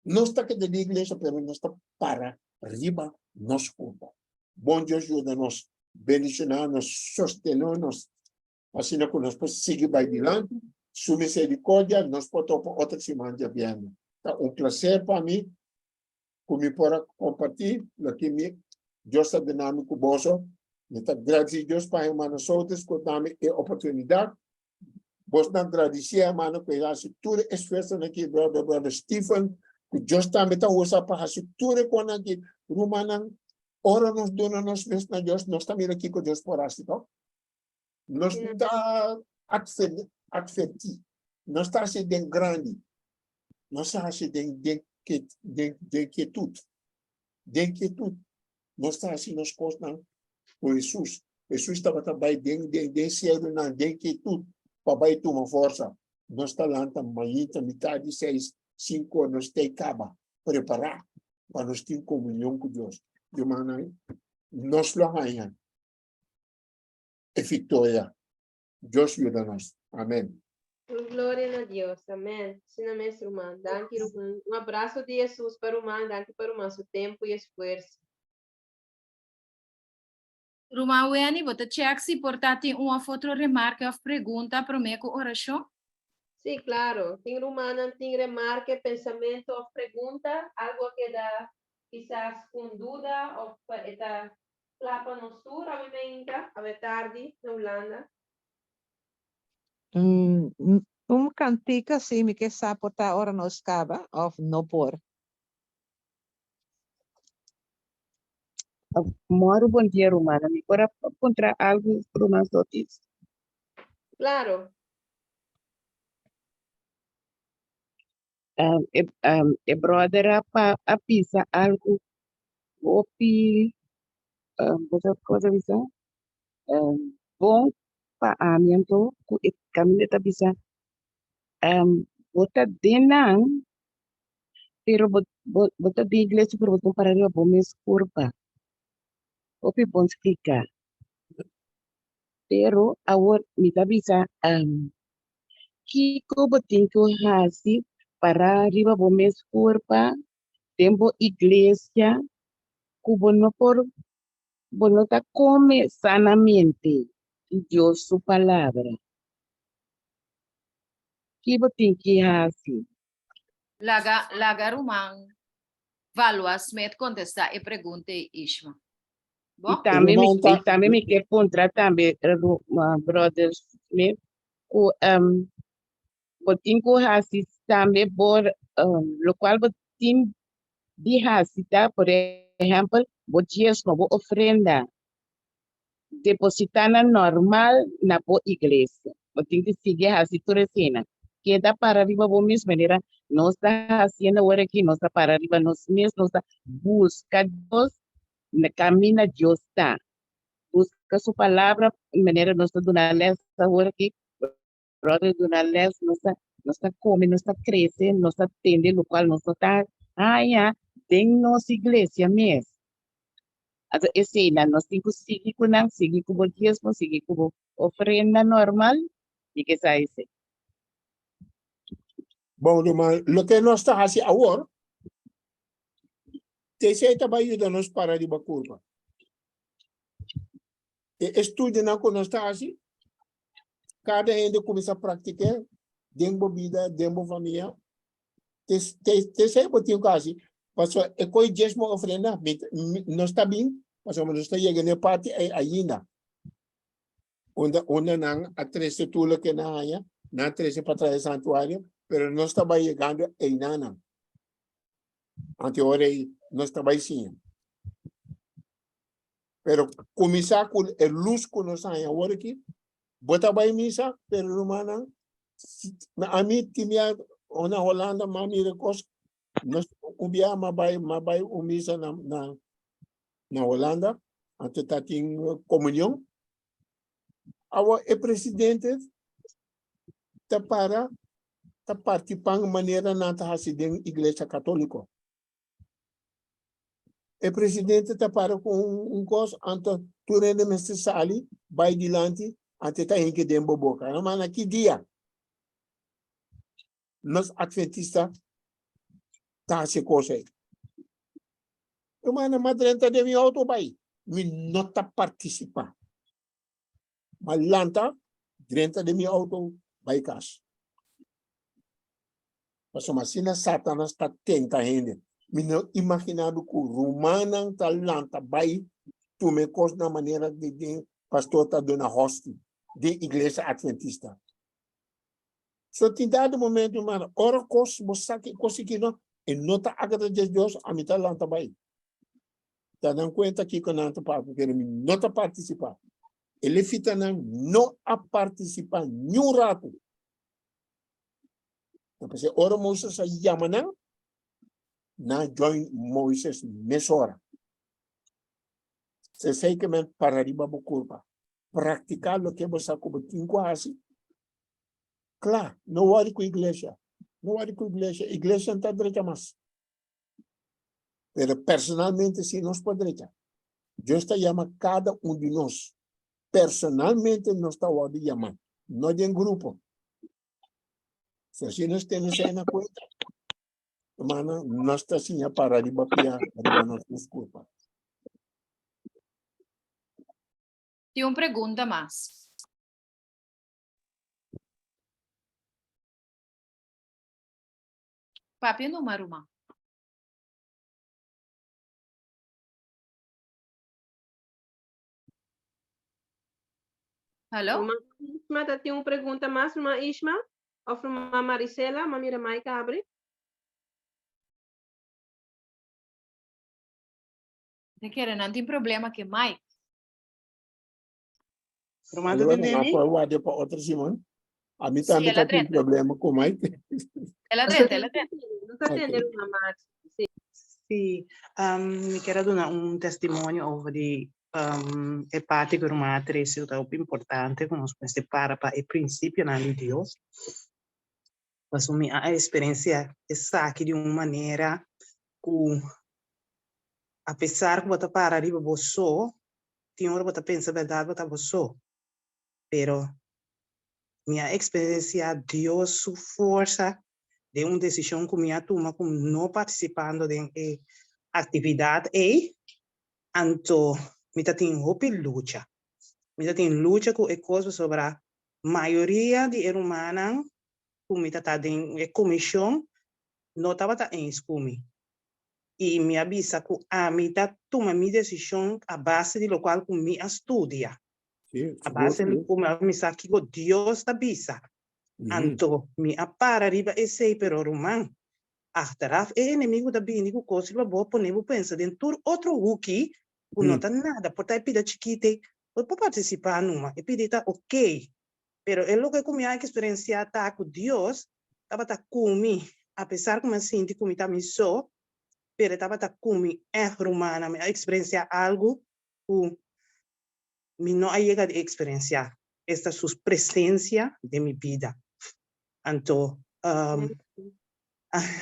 Nos ta keda di iglesia, pero nos ta para riba nos kurpa. Bon Dios yuda nos, bendishoná nos, sostené nos. Asina ku nos por sigui bai dilanti. Su misericordia nos por topa otro siman djabièrnè. Ta un plaser pa mi ku mi por a kompartí loke mi Dios ta duna mi ku boso. Mi ta gradisí Dios pa hermano Sotes ku a dami e oportunidat. Bosnan gradisí hermano ku e hasi tur e esfuersonan aki, brother, brother Stephen, ku Dios tambe ta usa pa hasi tur e konan aki. Rumannan, ora nos duna nos mes na Dios, nos ta mira kiko Dios por hasi, to? Nos ta advertí, nos ta hasi den grandi, nos ta hasi den den den den kietut, den kietut nos ta hasi nos kosnan ku Hesus. Hesus tabata bai den den den sielunan den kietut pa bai tuma forsa. Nos ta lanta mainta mitad di seis, sinku or nos ta e kaba prepará pa nos tin komunion ku Dios. Rumannan, nos lo haña e victoria. Dios yuda nos. Amen. Un gloria na Dios. Amen. Asina mes, ruman. Danki, ruman. Un abrazo di Jesus pa ruman. Danki pa ruman su tempo y esfuerzo. Ruman Wenny, bo ta check si por ta tin un of otro remarke of pregunta promé ku orashon? Sí, claro. Tin rumannan tin remarke, pensamento of pregunta? Algo a keda kisas un duda of e ta Kla pa nos tur awe meinta, awe tardi na Hulanda. Un kantika si mi ke sa por ta ora nos kaba of no por. Moro bon dia rumana mi por a puntra algu ruman Sotis? Claro. E e brother a pa a bisa algu hopi bo sa kon ta bisa bon pa ami anto ku e kaminda ta bisa bo ta den nan pero bo bo bo ta den iglesia pero bo ta para riba bo mes kurpa hopi bon splika pero awor mi ta bisa. Kiko bo tin ku hasi para riba bo mes kurpa den bo iglesia ku bo no por, bo no ta kome sanamente di Dios su palabra? Ki bo tin ki hasi? Laga, laga ruman Valua Smith kontestá e pregunta ei, Ishma. I tambe mi, i tambe mi ke puntra tambe brother Smith ku bo tin ku hasi tambe por lokual bo tin di hasi ta por ehèmpel bo diesmo, bo ofrenda depositá nan normal na bo iglesia. Bo tin ku sigui hasi tur esina. Keda para riba bo mes manera nos ta hasiendo awor aki, nos ta para riba nos mes, nos ta buska Dios na camina Dios ta. Busca su palabra, manera nos ta duna les awor aki, brother duna les, nos ta, nos ta come, nos ta crece, nos ta tende locual nos no ta haya den nos iglesia mes. Anto eseinan nos tin cu sigui cu nan, sigui cu bo diezmo, sigui cu bo ofrenda normal, mi ke sa esei. Bon, ruman, loke nos ta haci awor, Esei ta bai yuda nos para riba kurpa. E estudionan ku nos ta hasi, kada hende kuminsá praktik'é den bo bida, den bo famia. Esei bo tin ku hasi. Pasobra e koi diesmo ofrenda, nos ta bin, pasobra nos ta yega na e parti ei ainda. Unda unda nan a trese tur loke nan haña, nan a trese pa traha e santuario, pero nos ta bai yegando einanan. Ante ora ei nos ta bai siña. Pero kuminsá ku e lus ku nos haña awor aki, bo ta bai misa, pero rumannan, ami tin bia na Holanda m'a mira kos, nos un bia m'a bai m'a bai un misa na na na Holanda, anto ta tin komunion. Awor e presidente ta para ta parti pan manera nan ta hasi den iglesia katoliko. E presidente ta para ku un kos, anto tur hende mester sali bai dilanti, anto e ta hinke den bo boka. Hermana, ki dia nos adventista ta hasi e kos ei? Hermana, m'a drenta den mi auto bai, mi no ta partisipa. Ma lanta. Drenta den mi auto, bai kas. Pasobra asina Satanas ta tenta hende. Mi no imaginá mi ku rumannan ta lanta bai tuma e kos na manera di den pastor ta duna hosti den iglesia adventista. So tin dado momento, hermano, ora kos bo sa ki kos aki no, e no ta agrada Dios, ami ta lanta bai. Ta dan kuenta kiko nan ta papia, pero mi no ta partisipá. E levitanan no a partisipá niun ratu. Entonces, ora Moises a yama nan, nan join Moises mesora. Se sei ke men para riba bo kurpa. Praktiká loke bo sa ku bo tin ku hasi. Kla, no wòri ku iglesia. No wòri ku iglesia. Iglesia no ta drecha mas. Pero personalmente si nos por drecha. Dios ta yama kada un di nos. Personalmente nos ta wòrdu yamá, no den grupo. So si nos tene esei na kuenta, hermano, nos ta siña para riba pia, riba nos mes kurpa. Tin un pregunta mas. Papia numa, ruman. Hallo? Ruman Ishma, ta tin un pregunta mas, ruman Ishma? Of ruman Marisela? Ma mira mic abri. Ta kere nan tin problema ke mic. Ruman ta Aló, tende ma mi? por guardia pa otro Simon. A mi Sí, tambe el a ta tin drenta. problema ku Mike. El a drenta, el a drenta. No ta tende Ok. ruman Max. Sí. Sí, mi kier a duna un testimonio over di e parti ku ruman a trese ku ta hopi importante ku nos mester para pa e prinsipionan di Dios. Pasobra mi a eksperensia esaki di un manera ku apesar ku bo ta para riba bo so, tin ora bo ta pensa bèrdat bo ta bo so, pero mi a eksperensiá Dios su forsa den un desishon ku mi a tuma ku no partisipando den e aktividat ei, anto mi ta tin hopi lucha. Mi ta tin lucha ku e kos pasobra mayoria di e rumannan ku mi ta ta den e komishon no tabata eens ku mi. I mi a bisa ku ami ta tuma mi desishon a base di lokual ku mi a studia. A base di ku mi sa kiko Dios ta bisa. Anto mi a para riba esei, pero ruman, achteraf e enemigu ta bini ku kos riba bo pone bo pensa den tur otro huki ku no ta nada. Por ta e pida chikit ei, bo por partisipá numa, e pida ei ta okey. Pero e loke ku mi a eksperensiá ta ku Dios tabata ku mi, apesar ku mi a sinti ku mi ta mi so, pero e tabata ku mi ègt rumannan. Mi a eksperensiá algu ku mi no a yega di eksperensiá, esta su presensia den mi bida. Anto,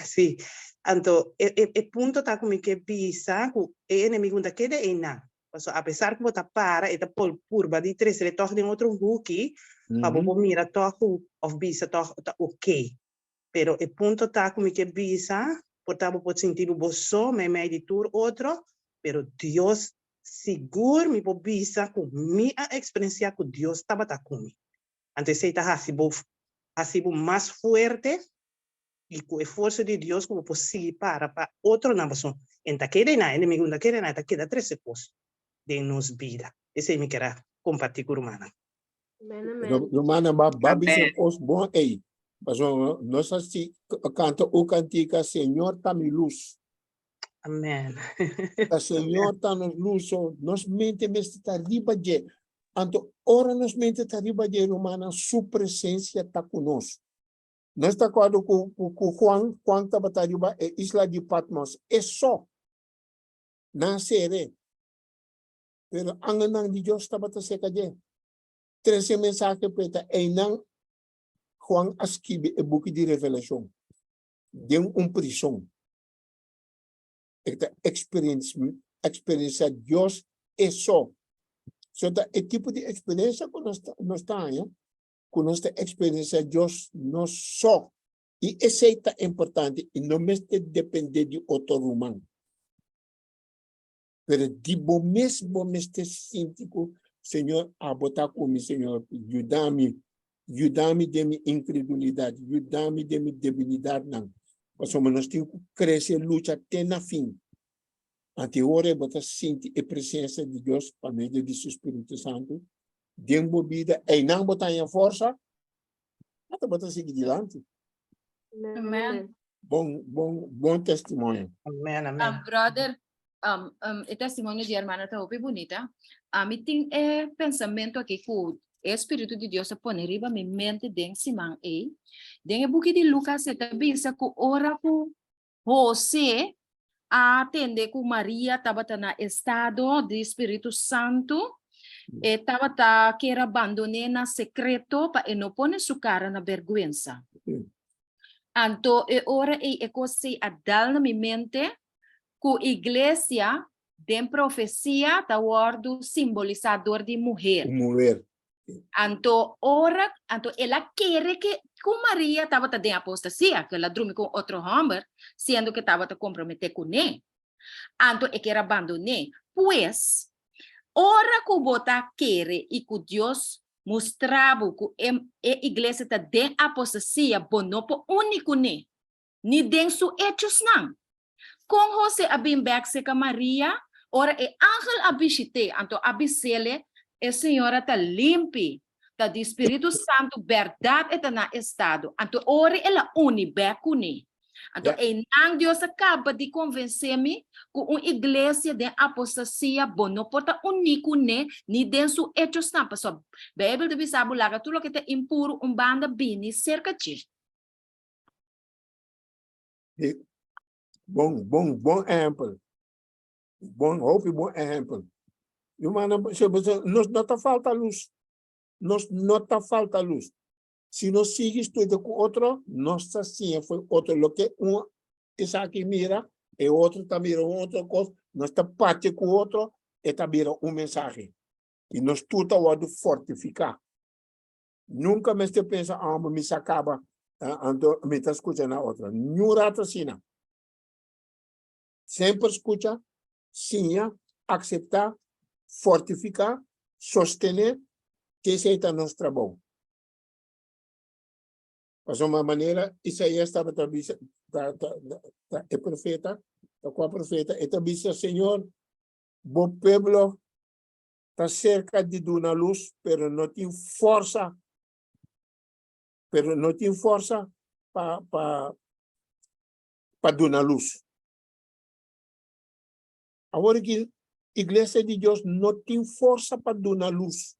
sí, anto e e punto ta ku mi ke bisa ku e enemigu no ta keda einan, Pasobra apesar ku bo ta para, e ta por purba di trese tòg den otro huki pa bo por mira tòg ku òf bisa tòg ta okey. Pero e punto ta ku mi ke bisa, por ta bo por sinti bo bo so meimei di tur otro, pero Dios sigur mi por bisa ku mi a eksperensiá ku Dios tabata ku mi. Anto esei ta hasi bo hasi bo mas fuerte i ku e forsa di Dios ku bo por sigui para pa otronan pasobra e no ta keda einan, e enemigu no ta keda einan, e ta keda trese kos den nos bida. Esei mi kier a kompartí ku rumannan. Amen, amen. Rumannan, ba ba bisa kos bon ei. Pasobra nos a si kanta un kantika, Señor ta mi lus. Amen. Ta Señor ta nos lus, so nos mente mester ta riba dje. Anto ora nos mente ta riba dje, rumannan, su presensia ta ku nos. Nos ta acuerdo cu, cu, cu Juan, Juan tabata riba e isla di Patmos, e so. Nan sere. Pero angelnan di Dios tabata cerca dje. Trece mensahe p'e ta einan Juan a skibi e buki di Revelacion. Den un prison. E ta experiencia Dios e so. So ta e tipo di experiencia cu nos ta, nos ta haña ku nos ta eksperensiá Dios nos so. I esei ta importante i no mester dependé di otro ruman. Pero di bo mes bo mester sinti ku Señor abo ta ku mi, Señor yuda mi. Yuda mi den mi inkredulidat, yuda mi den mi debilidatnan. Pasobra nos tin ku krese, lucha te na fin. Anto e ora ei bo ta sinti e presensia di Dios pa medio di su Spiritu Santu den bo bida. Einan bo ta haña forsa, anto bo ta sigui dilanti. Amen. Bon, bon, bon testimonio. Amen, amen. Brother, e testimonio di hermana ta hopi bunita. Ami tin e pensamento aki ku e Spiritu di Dios a pone riba mi mente den siman ei. Den e buki di Lucas e ta bisa ku ora ku Jose a tende ku Maria tabata na estado di Spiritu Santu, e tabata kier a bandon'é na sekreto pa e no pone su kara na bèrgwensa. Anto e ora ei e kos ei a dal na mi mente ku iglesia den profesia ta wòrdu simbolisá dor di muher. Un muher. Anto ora, anto el a kere ke ku Maria tabata den apostasia, ku el a drumi ku un otro hòmber, siendo ku e tabata komprometé kuné. Anto e kier a bandon'é. Pues, ora ku bo ta kere i ku Dios mustra bo ku e e iglesia ta den apostasia, bo no por uni kuné, ni den su echosnan. Kon Hosé a bin bèk serka Maria ora e angel a bishit'é, anto a bis'é, E señora ta limpi, ta di Spiritu Santu, bèrdat e ta na estado. Anto ora el a uni bèk kuné. Anto einan Dios a kaba di konvensé mi ku un iglesia den apostasia bo no por ta uní kuné ni den su echosnan, pasobra Beibel ta bisa bo laga tur loke ta impuru un banda bini serka dje. Bon, bon, bon ehempel. Bon, hopi bon ehempel. Rumannan, nos no ta falta lus. Nos no ta falta lus. Si nos sigui studia ku otro, nos ta siña for otro. Loke un esaki mira, e otro ta mira un otro kos, nos ta papia ku otro, e ta bira un mensahe. I nos tur ta wòrdu fortifiká. Nunka mester pensa, ah, mi sa kaba, anto mi ta skucha na otro. Niun rato asina. Semper skucha, siña, akseptá, fortifiká, sostené, ke esei ta nos trabou. Pasobra manera Isaías tabata bisa, ta, ta, ta, e profeta, ta kua profeta, e ta bisa, Señor, bo pueblo ta serka di duna lus, pero no tin forsa, pero no tin forsa pa, pa, pa duna lus. Awor ki Iglesia di Dios no tin forsa pa duna lus.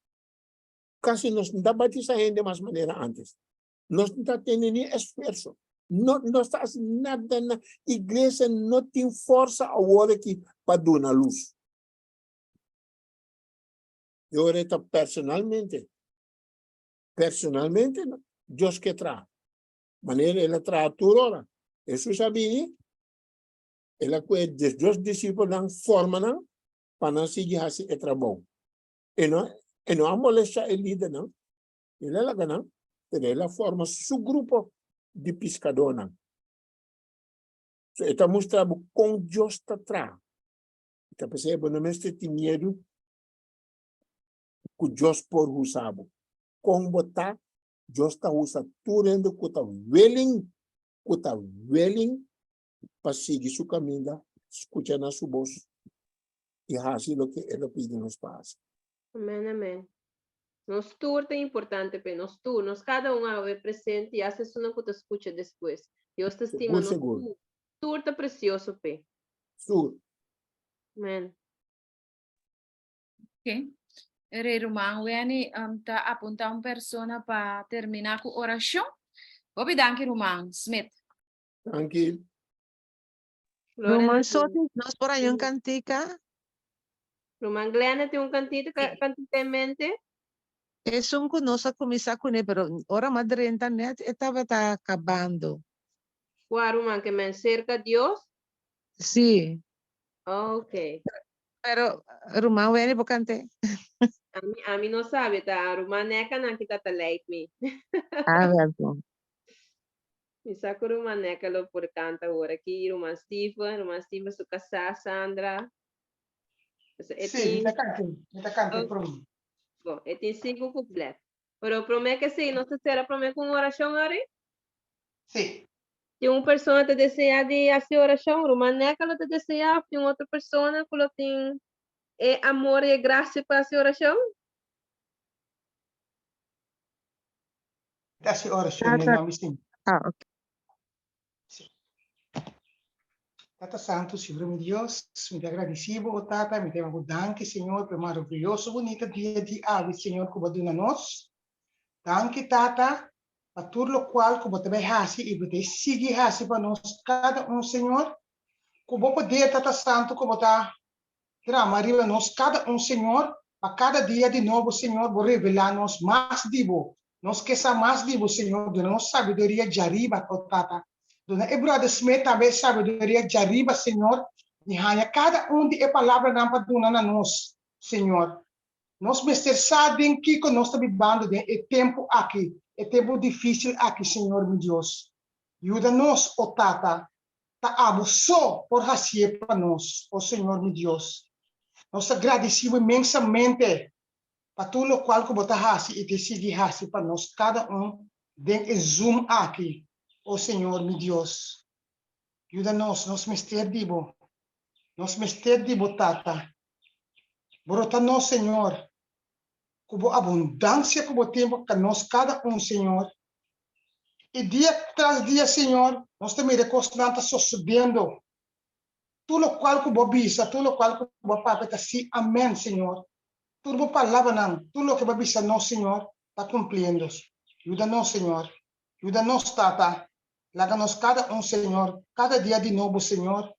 Kasi nos no ta batisa hende mas manera antes. Nos no ta tene ni esfuerso. No, no ta hasi nada na iglesia no tin forsa awor aki pa duna lus. E ora ta personalmente. Personalmente Dios ke traha. Manera el a traha tur ora. Hesus a bini, el a kue diesdos disipelnan, forma nan pa nan sigui hasi e trabou. E no, e no a molestia e lidernan, el a laga nan, pero el a forma su grupo di piskadónan. So e ta mustra bo kon Dios ta traha. E ta p'esei bo no mester tin miedu ku Dios por usa bo. Kon bo ta, Dios ta usa tur hende ku ta willing, ku ta willing pa sigui su kaminda, skucha na su bos i hasi loke el a pidi nos pa hasi. Amen, amen. Nos tur ta importante p'e, nos tur, nos kada un awe presente i hasta esunnan ku ta skucha despues. Dios ta stima Segur, nos segur. tur. Tur ta presioso p'e. Tur. Amen. Ok. Rey Ruman Wenny um, ta apunta un persona pa termina ku orashon. Hopi danki Ruman Smith. Danki. Gloria Ruman na Dios. Sotis, nos por hay un cantica. Ruman Glenda tin un cantito, cantita en mente. Esun ku nos a kuminsá kuné, pero ora m'a drenta net e tabata kabando. Kua ruman ke men serka Dios? Sí. Ok. Pero ruman Wendy por kant'é. Ami no sabi, ta ruman Neka nan ki ta ta leid mi. Ah, wel bon. Mi sa ku ruman Neka lo por kanta awor aki, ruman Steven, ruman Steven su kasá Sandra. Pues e Sí, mi tin, ta kant'é, mi ta kant'é Oh. promé. Bon, e tin sinku kuplet. Pero promé ku sí, nos ta sera promé ku un orashon, Ari? Sí. Tin un persona ta deseá di hasi orashon, Ruman Neka lo ta deseá, òf tin un otro persona ku lo tin e amor i e grasia pa hasi orashon? Ta hasi orashon den nòmber di Señor. Ah, ok. Tata Santu, Señor mi Dios, mi ta agradeci bo, o Tata, mi ta yama bo danki, Señor, pa e maravilloso bunita dia di awe, Señor, ku bo a duna nos. Danki, Tata, pa tur lokual ku bo ta bai hasi i bo ta sigui hasi pa nos kada un, Señor. Ku bo poder, Tata Santu, ku bo ta drama riba nos kada un, Señor, pa kada dia di nobo, Señor, bo revelá nos mas di bo. Nos ke sa mas di bo, Señor. Duna nos sabiduria djariba, o Tata. Duna e Brother Smith tambe e sabiduria djariba, Señor, di haña kada un di e palabranan pa duna na nos, Señor. Nos mester sa den kiko nos ta bibando den e tempu aki, e tempu difísil aki, Señor mi Dios. Yuda nos, o Tata. Ta abo so por hasié pa nos, o Señor mi Dios. Nos ta gradisí bo inmensamente pa tur lokual ku bo ta hasi i ta sigui hasi pa nos kada un den e Zoom aki, o Señor mi Dios. Yuda nos, nos mester di bo. Nos mester di bo, Tata. Brota nos, Señor, ku bo abundansia ku bo tin pa nos kada un, Señor. I dia tras dia, Señor, nos ta mira e kosnan ta sosodiendo. Tur lokual ku bo bisa, tur lokual ku bo papia ta sí, amèn, Señor. Tur bo palabranan, tur loke bo a bisa nos, Señor, ta kumpliendo. Yuda nos, Señor. Yuda nos, Tata. Laga nos kada un, Señor, kada dia di nobo, Señor,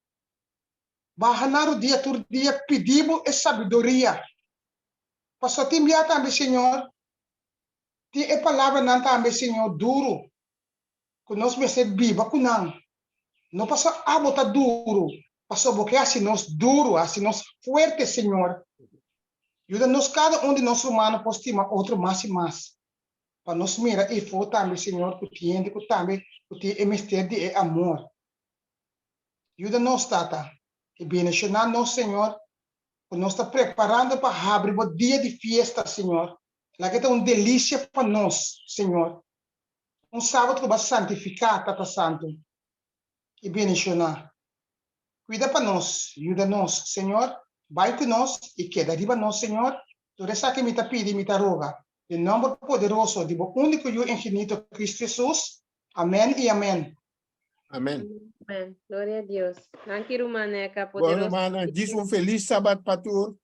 Baha na rodia tur dia pidi bo e sabiduria. Pasobra tin bia tambe, Señor, tin e palabranan tambe, Señor, duru, ku nos mester biba ku nan. No pasobra abo ta duru, pasobra bo ke hasi nos duru, hasi nos fuerte, Señor. Yuda nos kada un di nos rumannan por stima otro mas i mas, pa nos mira efo tambe, Señor, ku tin hende ku tambe ku tin e mester di e amor. Yuda nos, Tata, i bendishoná nos, Señor, ku nos ta preparando pa habri bo dia di fiesta, Señor. Laga e ta un delisia pa nos, Señor. Un sabat ku bo a santifiká, Tata Santu, i bendishoná. Kuida pa nos, yuda nos, Señor. Bai ku nos i keda riba nos, Señor. Tur esaki mi ta pidi i mi ta roga, den nòmber poderoso di bo úniko Yu infinito, Kristu Hesus. Amèn i amèn. Amén. Amén. Gloria a Dios. Danki ruman Neka. Bueno, Poderoso. rumannan, djis un felis sabat pa tur.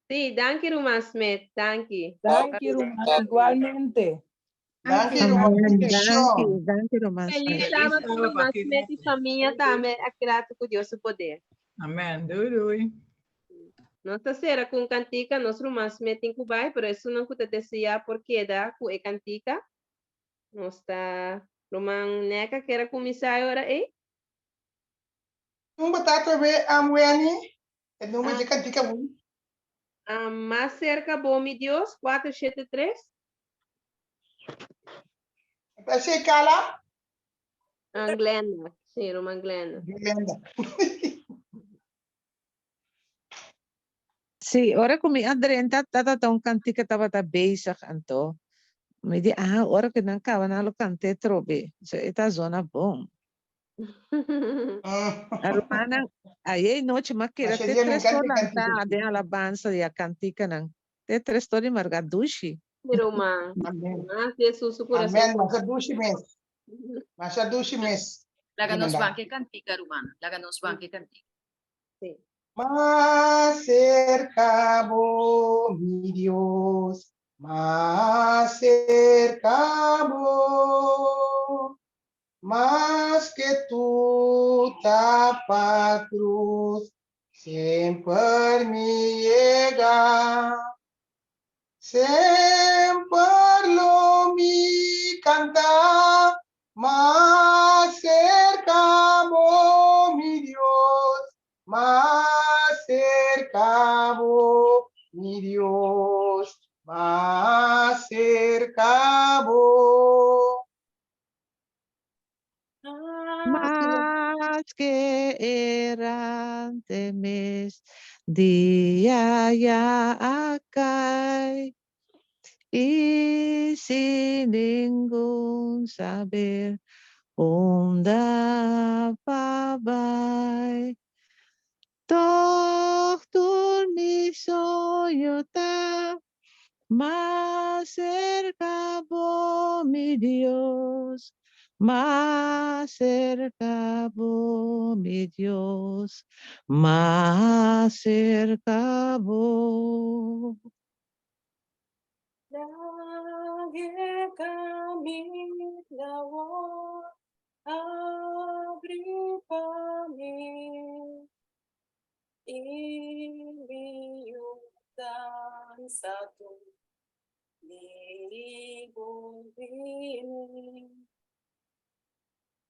Sí, danki ruman Smith. Danki. Danki ruman, igualmente. Danki ruman. Bendición. Danki, danki ruman Feliz Smith. sábado sábado, ruman Paquito. Smith y familia tambe. Akirato ku Dios su poder. Amén. Doei doei. Nos ta sera ku un kantika, nos ruman Smith tin ku bai, pero esunnan ku ta deseá por keda ku e kantika. Nos ta Ruman Neka kier a kuminsá e ora ei? Un batata we am weni, e nomber dje kantika wi. Mas serka bo mi Dios, 473. Esei kala? Glenda, sí, Ruman Glenda. Glenda. Sí, ora ku mi a drenta tabata un kantika tabata bezig anto mi di ah ora ku nan kaba nan lo kant'é trobe so e ta zona bon. A rumannan ayey nochi m'a keda Masha te dia mi tres encanta or e lantá kantika. den alabansa di a kantikanan te tres tor di marga dushi. Mi ruman, Amen. mas Jesus su kurason. Amen. Masha dushi mes. Masha dushi mes. Laga nos Dimandá. banke kantika, ruman. Laga nos banke kantika. Sí. Mas cerca bo, mi Dios, mas cerca bo, mas que tu tapa cruz, semper mi llega. Semper lo mi canta, Mas cerca bo, mi Dios, mas cerca bo, mi Dios, mas cerca bo. Mas que erante mes dia ya a kai. Y sin ningun saber unda pa bai. Toch tur mi soño ta mas cerca bo, mi Dios, mas cerca bo, mi Dios, mas cerca bo. Lage camina abri pa mi i mi yudansa tur di bo bini.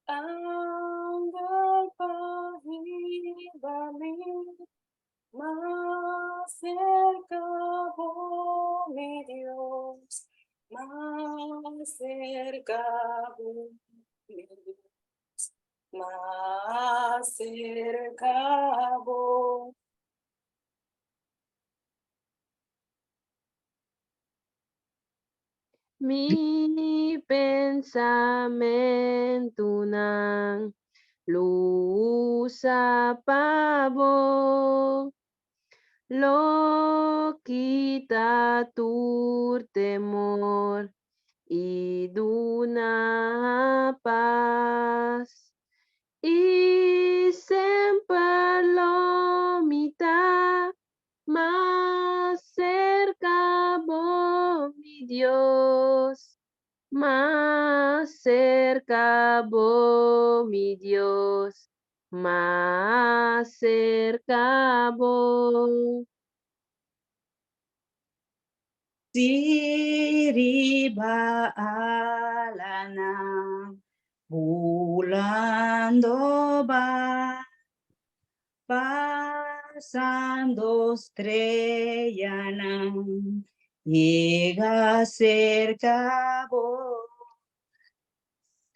Angel pa hiba mi mas cerca bo, mi Dios, mas cerca bo, mi Dios, mas cerca bo. Mi pensamentunan lusa pa bo, lo kita tur temor i duna pas. I semper lo mi ta mas cerca bo, mi Dios, mas cerca bo, mi Dios, mas cerca bo. Si riba alanan bulando bai, pasando streanan, yega cerca bo.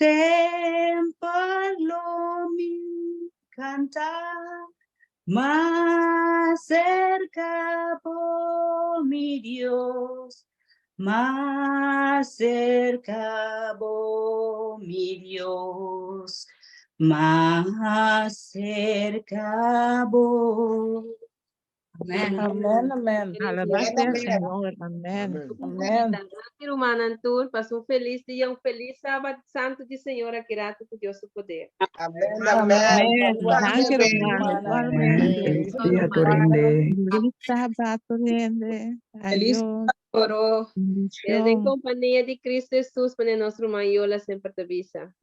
Semper lo mi canta, mas cerca bo, mi Dios, mas cerca bo, mi Dios, mas cerca bo. Amen. Amen, amen. Alabado sea el Señor. Amén. Amen. Danki rumannan tur, pasa un felis dia, un felis Sabat Santu di Señor aki ratu ku Dios su poder. Amén, amén. Amén. Danki ruman. Igualmente. Feliz dia, tur hende. Feliz Sabat, tur hende. Feliz Adiós. Oro. Keda den Bendición. kompania di Kristu Hesus, pone nos ruman Yola semper ta bisa.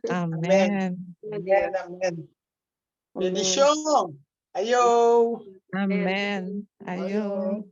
Amén. Adiós. Amén, amén. Bendición. Ayo. Amén. Adiós. Ayo.